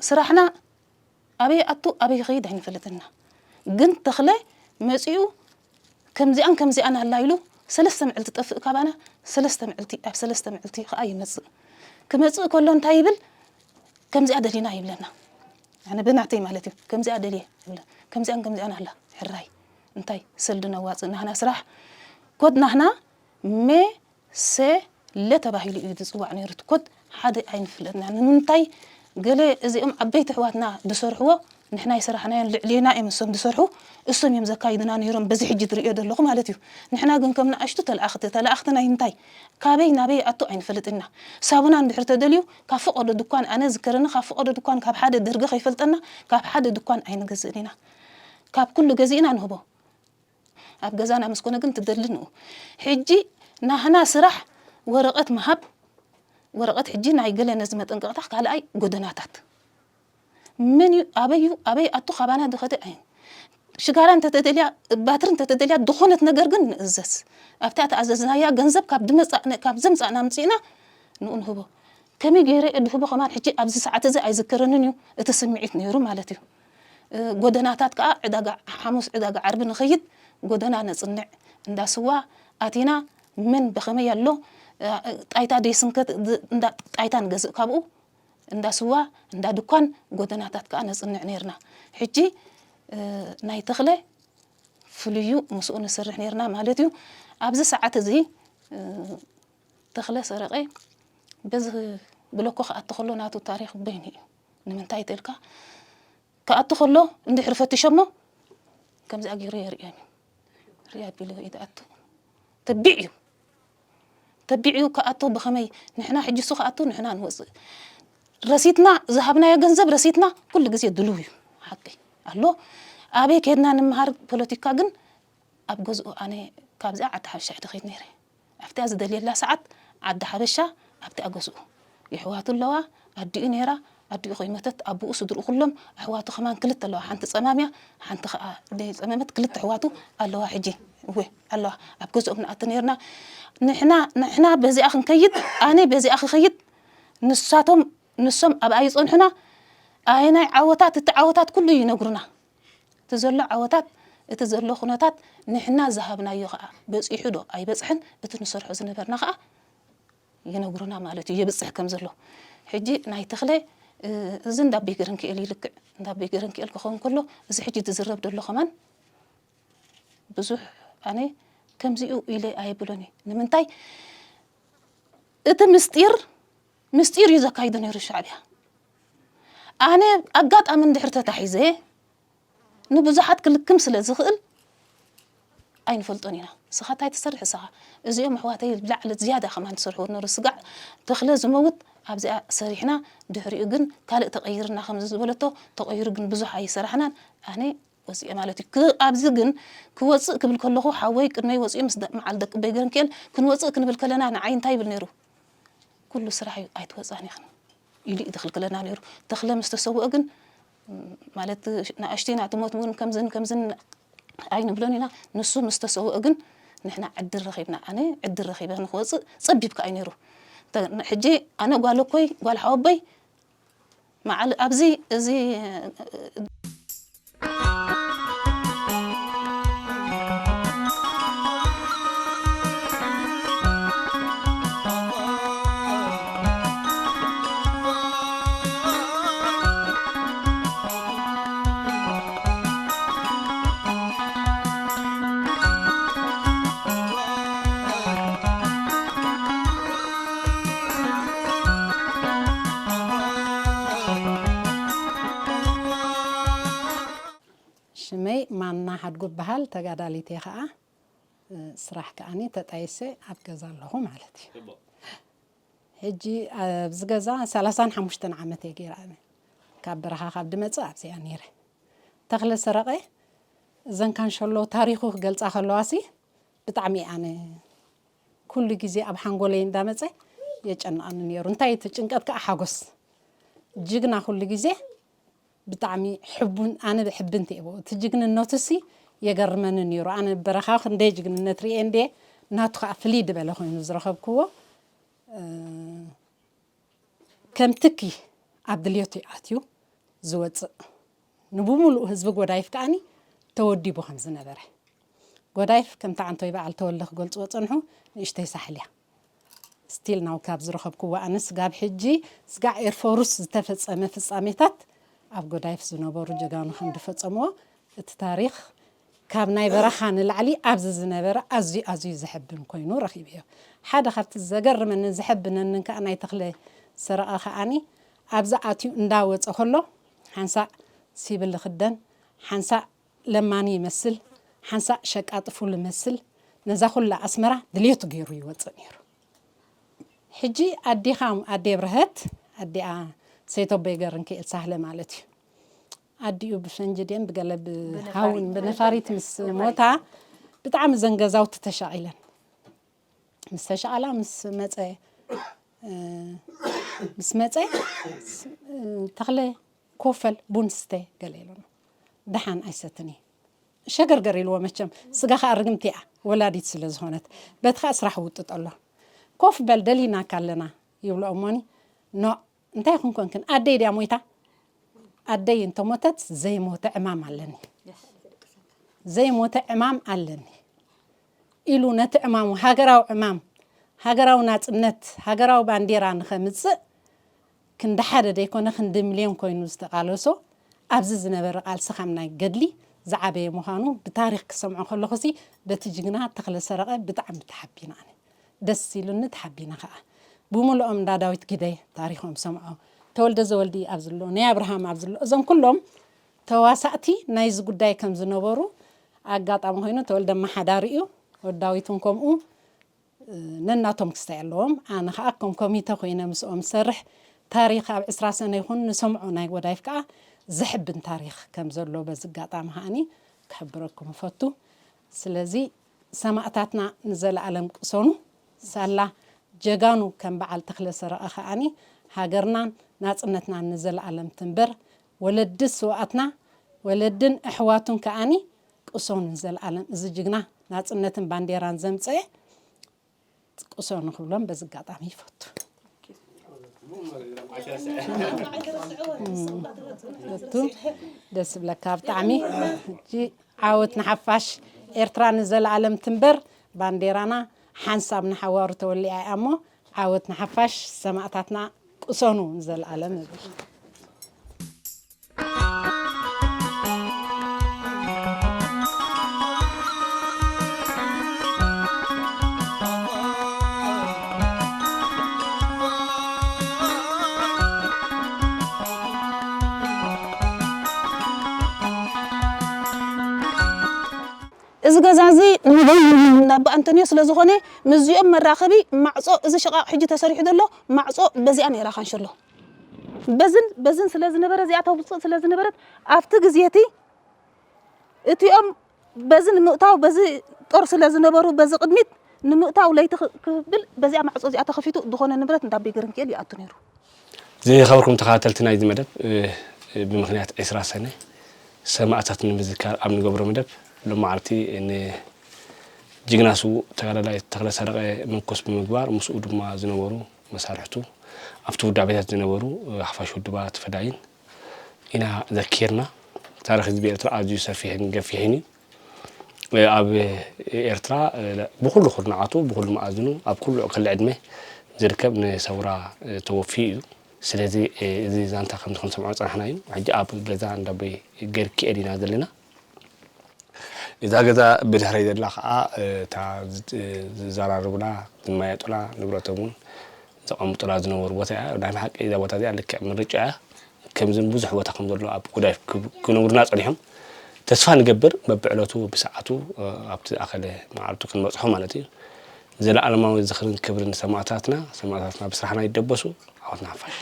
ስራሕና ኣበይ ኣቱ ኣበይ ይኸይድ ኣይንፈልጥና። ግን ተኽለ መጺኡ ከምዚኣን ከምዚኣን ኣላ ኢሉ ሰለስተ መዕልቲ ጠፍእ ካባና። ሰለስተ መዕልቲ ኣብ ሰለስተ መዕልቲ ከዓ ይመጽእ። ክመጽእ ከሎ እንታይ ይብል? ከምዚኣ ደሊና ይብለና። ኣነ ብናተይ ማለት እዩ። ከምዚኣ ደልየ ይብለ። ከምዚኣን ከምዚኣን ኣላ ሕራይ እንታይ ሰልዲ ነዋጽእ ናህና ስራሕ ኮድ ናህና ሜ ሰ ለ ተባሂሉ እዩ ዝፅዋዕ ነይሩ። እቲ ኮድ ሓደ ኣይንፍለጥና። ንምንታይ ገለ እዚኦም ዓበይቲ ኣሕዋትና ዝሰርሕዎ ንሕና ይሰራሕናዮን ልዕሌና እዮም እሶም ዝሰርሑ፣ እሶም እዮም ዘካይዱና ነይሮም። በዚ ሕጂ ትርእዮ ዘለኹ ማለት እዩ። ንሕና ግን ከም ንኣሽቱ ተለኣኽቲ፣ ተለኣኽቲ ናይ እንታይ ካበይ ናበይ ኣቱ ኣይንፈልጥና። ሳቡና እንድሕር ተደልዩ ካብ ፈቐዶ ድኳን፣ ኣነ ዝከረኒ ካብ ፈቐዶ ድኳን ካብ ሓደ ደርገ ከይፈልጠና ካብ ሓደ ድኳን ኣይንገዝእን ኢና። ካብ ኩሉ ገዚእና ንህቦ። ኣብ ገዛና ምስ ኮነ ግን ትደሊ ንኡ። ሕጂ ናህና ስራሕ ወረቐት ምሃብ፣ ወረቐት ሕጂ ናይ ገለ ነዚ መጠንቀቕታ ካልኣይ ጎደናታት መን እዩ ኣበይ እዩ ኣበይ ኣቱ ካባና ድኸደ ኣይ ሽጋራ እንተተደልያ ባትሪ እንተተደልያ ድኾነት ነገር ግን ንእዘዝ ኣብታ ተኣዘዝናያ ገንዘብ ካብ ድመጻእ ካብ ዘምጻእና ምጽእና ንኡ ንህቦ ከመይ ገይረ እድህቦ ከማን ሕጂ ኣብዚ ሰዓት እዚ ኣይዝከረንን እዩ እቲ ስምዒት ነይሩ ማለት እዩ። ጎደናታት ከዓ ዕዳጋ ሓሙስ ዕዳጋ ዓርቢ ንኸይድ ጎደና ነፅንዕ እንዳ ስዋ ኣቲና መን በኸመይ ኣሎ ጣይታ ደይስንከት ጣይታ ንገዝእ ካብኡ እንዳ ስዋ እንዳ ድኳን ጎደናታት ከዓ ነፅንዕ ነርና። ሕጂ ናይ ተኽለ ፍልዩ ምስኡ ንሰርሕ ነርና ማለት እዩ። ኣብዚ ሰዓት እዚ ተኽለ ሰረቐ በዚ ብለኮ ክኣቲ ከሎ ናቱ ታሪኽ በይኑ እዩ። ንምንታይ ተልካ ክኣቱ ከሎ እንድሕር ፈትሸሞ ከምዚ ኣጊሩ የርእዮም እዩ። ሪያ ቢሉ ኢድኣቱ ተቢዕ እዩ። ተቢዕ እዩ ክኣቶ ብኸመይ ንሕና ሕጂ እሱ ክኣቱ ንሕና ንወፅእ ረሲትና ዝሃብናዮ ገንዘብ ረሲትና ኩሉ ግዜ ድልው እዩ። ሓቂ ኣሎ ኣበይ ከድና ንምሃር ፖለቲካ ግን ኣብ ገዝኡ ኣነ ካብዚኣ ዓዲ ሓበሻ እየ ድኸይድ ነይረ ኣብቲኣ ዝደልየላ ሰዓት ዓዲ ሓበሻ ኣብቲኣ ገዝኡ የሕዋቱ ኣለዋ ኣዲኡ ነይራ ኣዲኡ ኮይመተት ኣቦኡ ስድርኡ ኩሎም ኣሕዋቱ ከማን ክልተ ኣለዋ ሓንቲ ፀማምያ ሓንቲ ከዓ ደይ ፀመመት ክልተ ኣሕዋቱ ኣለዋ ሕጂ እወ ኣለዋ ኣብ ገዝኦም ንኣቲ ነይርና ንሕና ንሕና በዚኣ ክንከይድ ኣነ በዚኣ ክኸይድ ንሳቶም ንሶም ኣብኣ ይፀንሑና ኣየናይ ዓወታት እቲ ዓወታት ኩሉ ይነግሩና እቲ ዘሎ ዓወታት እቲ ዘሎ ኩነታት ንሕና ዝሃብናዮ ከዓ በፂሑ ዶ ኣይበፅሕን እቲ ንሰርሖ ዝነበርና ከዓ ይነግሩና ማለት እዩ የብፅሕ ከም ዘሎ ሕጂ ናይ ተኽለ እዚ እንዳበይ ገረንክኤል ይልክዕ እንዳበይ ገረንክኤል ክኸውን ከሎ እዚ ሕጂ ዝዝረብ ዘሎ ከማን ብዙሕ ኣነ ከምዚኡ ኢለ ኣይብሎን እዩ ንምንታይ እቲ ምስጢር ምስጢር እዩ ዘካይዶ ነይሩ ሻዕብያ ኣነ ኣጋጣሚ እንድሕር ተታሒዘ ንብዙሓት ክልክም ስለ ዝኽእል ኣይንፈልጦን ኢና። ንስኻ እንታይ ትሰርሕ ንስኻ? እዚኦም ኣሕዋተይ ብላዕሊ ዝያዳ ከማን ዝሰርሕዎ ዝነበሩ ስጋዕ ተኽለ ዝመውት ኣብዚኣ ሰሪሕና ድሕሪኡ ግን ካልእ ተቐይርና ከምዚ ዝበለቶ ተቐይሩ ግን ብዙሕ ኣይሰራሕናን ኣነ ወፂኤ ማለት እዩ። ኣብዚ ግን ክወፅእ ክብል ከለኹ ሓወይ ቅድመይ ወፂኡ ምስ መዓል ደቂ በይ ገረንክኤል ክንወፅእ ክንብል ከለና ንዓይ እንታይ ይብል ነይሩ? ኩሉ ስራሕ እዩ ኣይትወፃን ኢኽን ኢሉ እዩ ዝኽልክለና ነይሩ። ተኽለ ምስ ተሰውአ ግን ማለት ንኣሽቱ ኢና ትሞት እውን ከምዝን ከምዝን ኣይንብሎን ኢና። ንሱ ምስ ተሰውአ ግን ንሕና ዕድል ረኺብና። ኣነ ዕድል ረኺበ ንክወፅእ ፀቢብ ከኣ እዩ ነይሩ። ሕጂ ኣነ ጓል ኣኮይ ጓል ሓወቦይ መዓል ኣብዚ እዚ ሽመይ ማና ሓድጉ በሃል ተጋዳሊት እየ ከዓ ስራሕ ከዓኒ ተጣይሰ ኣብ ገዛ ኣለኹ ማለት እዩ። ሕጂ ኣብዚ ገዛ ሰላሳን ሓሙሽተን ዓመት እየ ገይረ ኣነ ካብ በረኻ ካብ ድመፅእ ኣብዚኣ ነይረ። ተኽለ ሰረቐ እዘን ካንሸሎ ታሪኹ ክገልፃ ከለዋሲ ብጣዕሚ ኣነ ኩሉ ግዜ ኣብ ሓንጎለይ እንዳመፀ የጨንቐኒ ነይሩ። እንታይ እቲ ጭንቀት ከዓ ሓጎስ ጅግና ኩሉ ግዜ ብጣዕሚ ሕቡን ኣነ ሕብንቲ እየ እቲ ጅግንነቱ ሲ የገርመኒ ነይሩ ኣነ በረኻ ክንደይ ጅግንነት ርኤ እንደ ናቱ ከዓ ፍልይ ዝበለ ኮይኑ ዝረኸብክዎ ከም ትኪ ኣብ ድልየቱ ኣትዩ ዝወፅእ ንብሙሉእ ህዝቢ ጎዳይፍ ከዓኒ ተወዲቡ ከም ዝነበረ ጎዳይፍ ከምቲ ዓንቶይ በዓል ተወልደ ክገልፅዎ ፀንሑ ንእሽተይ ሳሕል እያ ስቲል ናው ካብ ዝረኸብክዎ ኣነ ስጋብ ሕጂ ስጋዕ ኤርፎርስ ዝተፈፀመ ፍፃሜታት ኣብ ጎዳይፍ ዝነበሩ ጀጋኑ ከም ዝፈፀምዎ እቲ ታሪክ ካብ ናይ በረኻ ንላዕሊ ኣብዚ ዝነበረ ኣዝዩ ኣዝዩ ዘሕብን ኮይኑ ረኺበዮ ሓደ ካብቲ ዘገርመንን ዘሕብነንን ከዓ ናይ ተኽለ ሰረቐ ከዓኒ ኣብዚ ኣትዩ እንዳወፀ ከሎ ሓንሳእ ሲብል ክደን ሓንሳእ ለማኒ ይመስል ሓንሳእ ሸቃጢ ፉል ይመስል ነዛ ኩላ ኣስመራ ድልየቱ ገይሩ ይወፅእ ነይሩ ሕጂ ኣዴኻ ኣዴ ብርሀት ኣዴኣ ሰይተቦይ ገርንክኤል ሳህለ ማለት እዩ ኣዲኡ ብፈንጂ ድየን ብገለ ብሃውን ብነፋሪት ምስ ሞታ ብጣዕሚ ዘን ገዛውቲ ተሻቒለን ምስ ተሻቐላ ምስ መፀ ምስ መፀ ተኽለ ኮፈል ቡን ስተ ገለ ኢሎሞ ደሓን ኣይሰትን እየ ሸገርገር ኢልዎ መቸም ስጋ ከዓ ርግምቲ እያ ወላዲት ስለ ዝኾነት በቲ ከዓ ስራሕ ውጥጥ ኣሎ ኮፍ በል ደሊናካ ኣለና ይብሎ እሞኒ ኖ እንታይ ይኹን ኮንክን ኣደይ ድያ ሞይታ ኣደይ እንተሞተት ዘይሞተ ዕማም ኣለኒ ዘይሞተ ዕማም ኣለኒ ኢሉ ነቲ ዕማሙ ሃገራዊ ዕማም ሃገራዊ ናፅነት ሃገራዊ ባንዴራ ንኸምፅእ ክንዲ ሓደ ዘይኮነ ክንዲ ሚልዮን ኮይኑ ዝተቓለሶ ኣብዚ ዝነበረ ቃልሲ ከም ናይ ገድሊ ዝዓበየ ምዃኑ ብታሪክ ክሰምዖ ከለኹሲ በቲ ጅግና ተኽለ ሰረቐ ብጣዕሚ ተሓቢነ ኣነ ደስ ኢሉኒ ተሓቢነ ከዓ ብምልኦም እንዳ ዳዊት ግደ ታሪኾም ሰምዖ ተወልደ ዘወልዲ ኣብ ዝሎ ናይ ኣብርሃም ኣብ ዝሎ እዞም ኩሎም ተዋሳእቲ ናይዚ ጉዳይ ከም ዝነበሩ ኣጋጣሚ ኮይኑ ተወልደ ኣመሓዳሪ እዩ ወዲ ዳዊት እውን ከምኡ ነናቶም ክስታይ ኣለዎም ኣነ ከዓ ከም ኮሚተ ኮይነ ምስኦም ዝሰርሕ ታሪክ ኣብ ዕስራ ሰነ ይኹን ንሰምዖ ናይ ጎዳይፍ ከዓ ዘሕብን ታሪክ ከም ዘሎ በዚ ኣጋጣሚ ከዓኒ ክሕብረኩም እፈቱ ስለዚ ሰማእታትና ንዘለኣለም ቅሰኑ ሳላ ጀጋኑ ከም በዓል ተኽለ ሰረቐ ከዓኒ ሃገርናን ናፅነትናን ንዘለኣለም ትንበር ወለዲ ስውኣትና ወለድን ኣሕዋቱን ከዓኒ ቅሰኑ ንዘለኣለም እዚ ጅግና ናፅነትን ባንዴራን ዘምፀአ ቅሰኑ ክብሎም በዚ ኣጋጣሚ ይፈቱ። ደስ ብለካ ብጣዕሚ። ዓወት ንሓፋሽ። ኤርትራ ንዘለኣለም ትንበር። ባንዴራና ሓንሳብ ንሓዋሩ ተወሊዓ እያ እሞ ዓወት ንሓፋሽ። ሰማእታትና ቅሰኑ ንዘለኣለም እብል። እዚ ገዛ እዚ ንበይኑ ናባ ኣንቶንዮ ስለ ዝኾነ ምስዚኦም መራኸቢ ማዕጾ እዚ ሽቓቕ ሕጂ ተሰሪሑ ዘሎ ማዕጾ በዚኣ ነይራ ካንሸሎ በዝን በዝን ስለ ዝነበረ እዚኣ ተውፅእ ስለ ዝነበረት ኣብቲ ግዜ እቲ እቲኦም በዚ ንምእታው በዚ ጦር ስለ ዝነበሩ በዚ ቅድሚት ንምእታው ለይቲ ክብል በዚኣ ማዕፆ እዚኣ ተኸፊቱ ዝኾነ ንብረት እንዳቤ ገርንክኤል ይኣቱ ነይሩ። ዝኸበርኩም ተኸታተልቲ ናይዚ መደብ ብምኽንያት ዕስራ ሰነ ሰማእታት ንምዝካር ኣብ ንገብሮ መደብ ሎማዓልቲ ንጅግና ስዉእ ተጋዳላይ ተኽለ ሰረቐ መንኮስ ብምግባር ምስኡ ድማ ዝነበሩ መሳርሕቱ ኣብቲ ውዳቤታት ዝነበሩ ሓፋሽ ውድባት ፈዳይን ኢና ዘኪርና። ታሪኽ ህዝቢ ኤርትራ ኣዝዩ ሰፊሕን ገፊሕን እዩ። ኣብ ኤርትራ ብኩሉ ኩርናዓቱ ብኩሉ መኣዝኑ ኣብ ኩሉ ክሊ ዕድመ ዝርከብ ንሰውራ ተወፊ እዩ። ስለዚ እዚ ዛንታ ከምዚ ክንሰምዖ ዝፀናሕና እዩ። ሕጂ ኣብ ገዛ እንዳቦይ ገርኪኤል ኢና ዘለና። እዛ ገዛ ብድሕረይ ዘላ ከዓ እታ ዝዘራርቡላ ዝመያየጡላ ንብረቶም እውን ዘቐምጡላ ዝነበሩ ቦታ እያ። ናይ ብሓቂ እዛ ቦታ እዚኣ ልክዕ ምርጫ እያ። ከምዚ ብዙሕ ቦታ ከም ዘሎ ኣብ ጉዳይ ክነግሩና ፀኒሖም። ተስፋ ንገብር በብዕለቱ ብሰዓቱ ኣብቲ ዝኣኸለ መዓልቱ ክንበፅሖ ማለት እዩ። ዘለኣለማዊ ዝኽርን ክብርን ንሰማእታትና። ሰማእታትና ብስራሕና ይደበሱ። ዓወት ንሓፋሽ።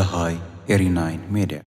Hi eighty-nine Media.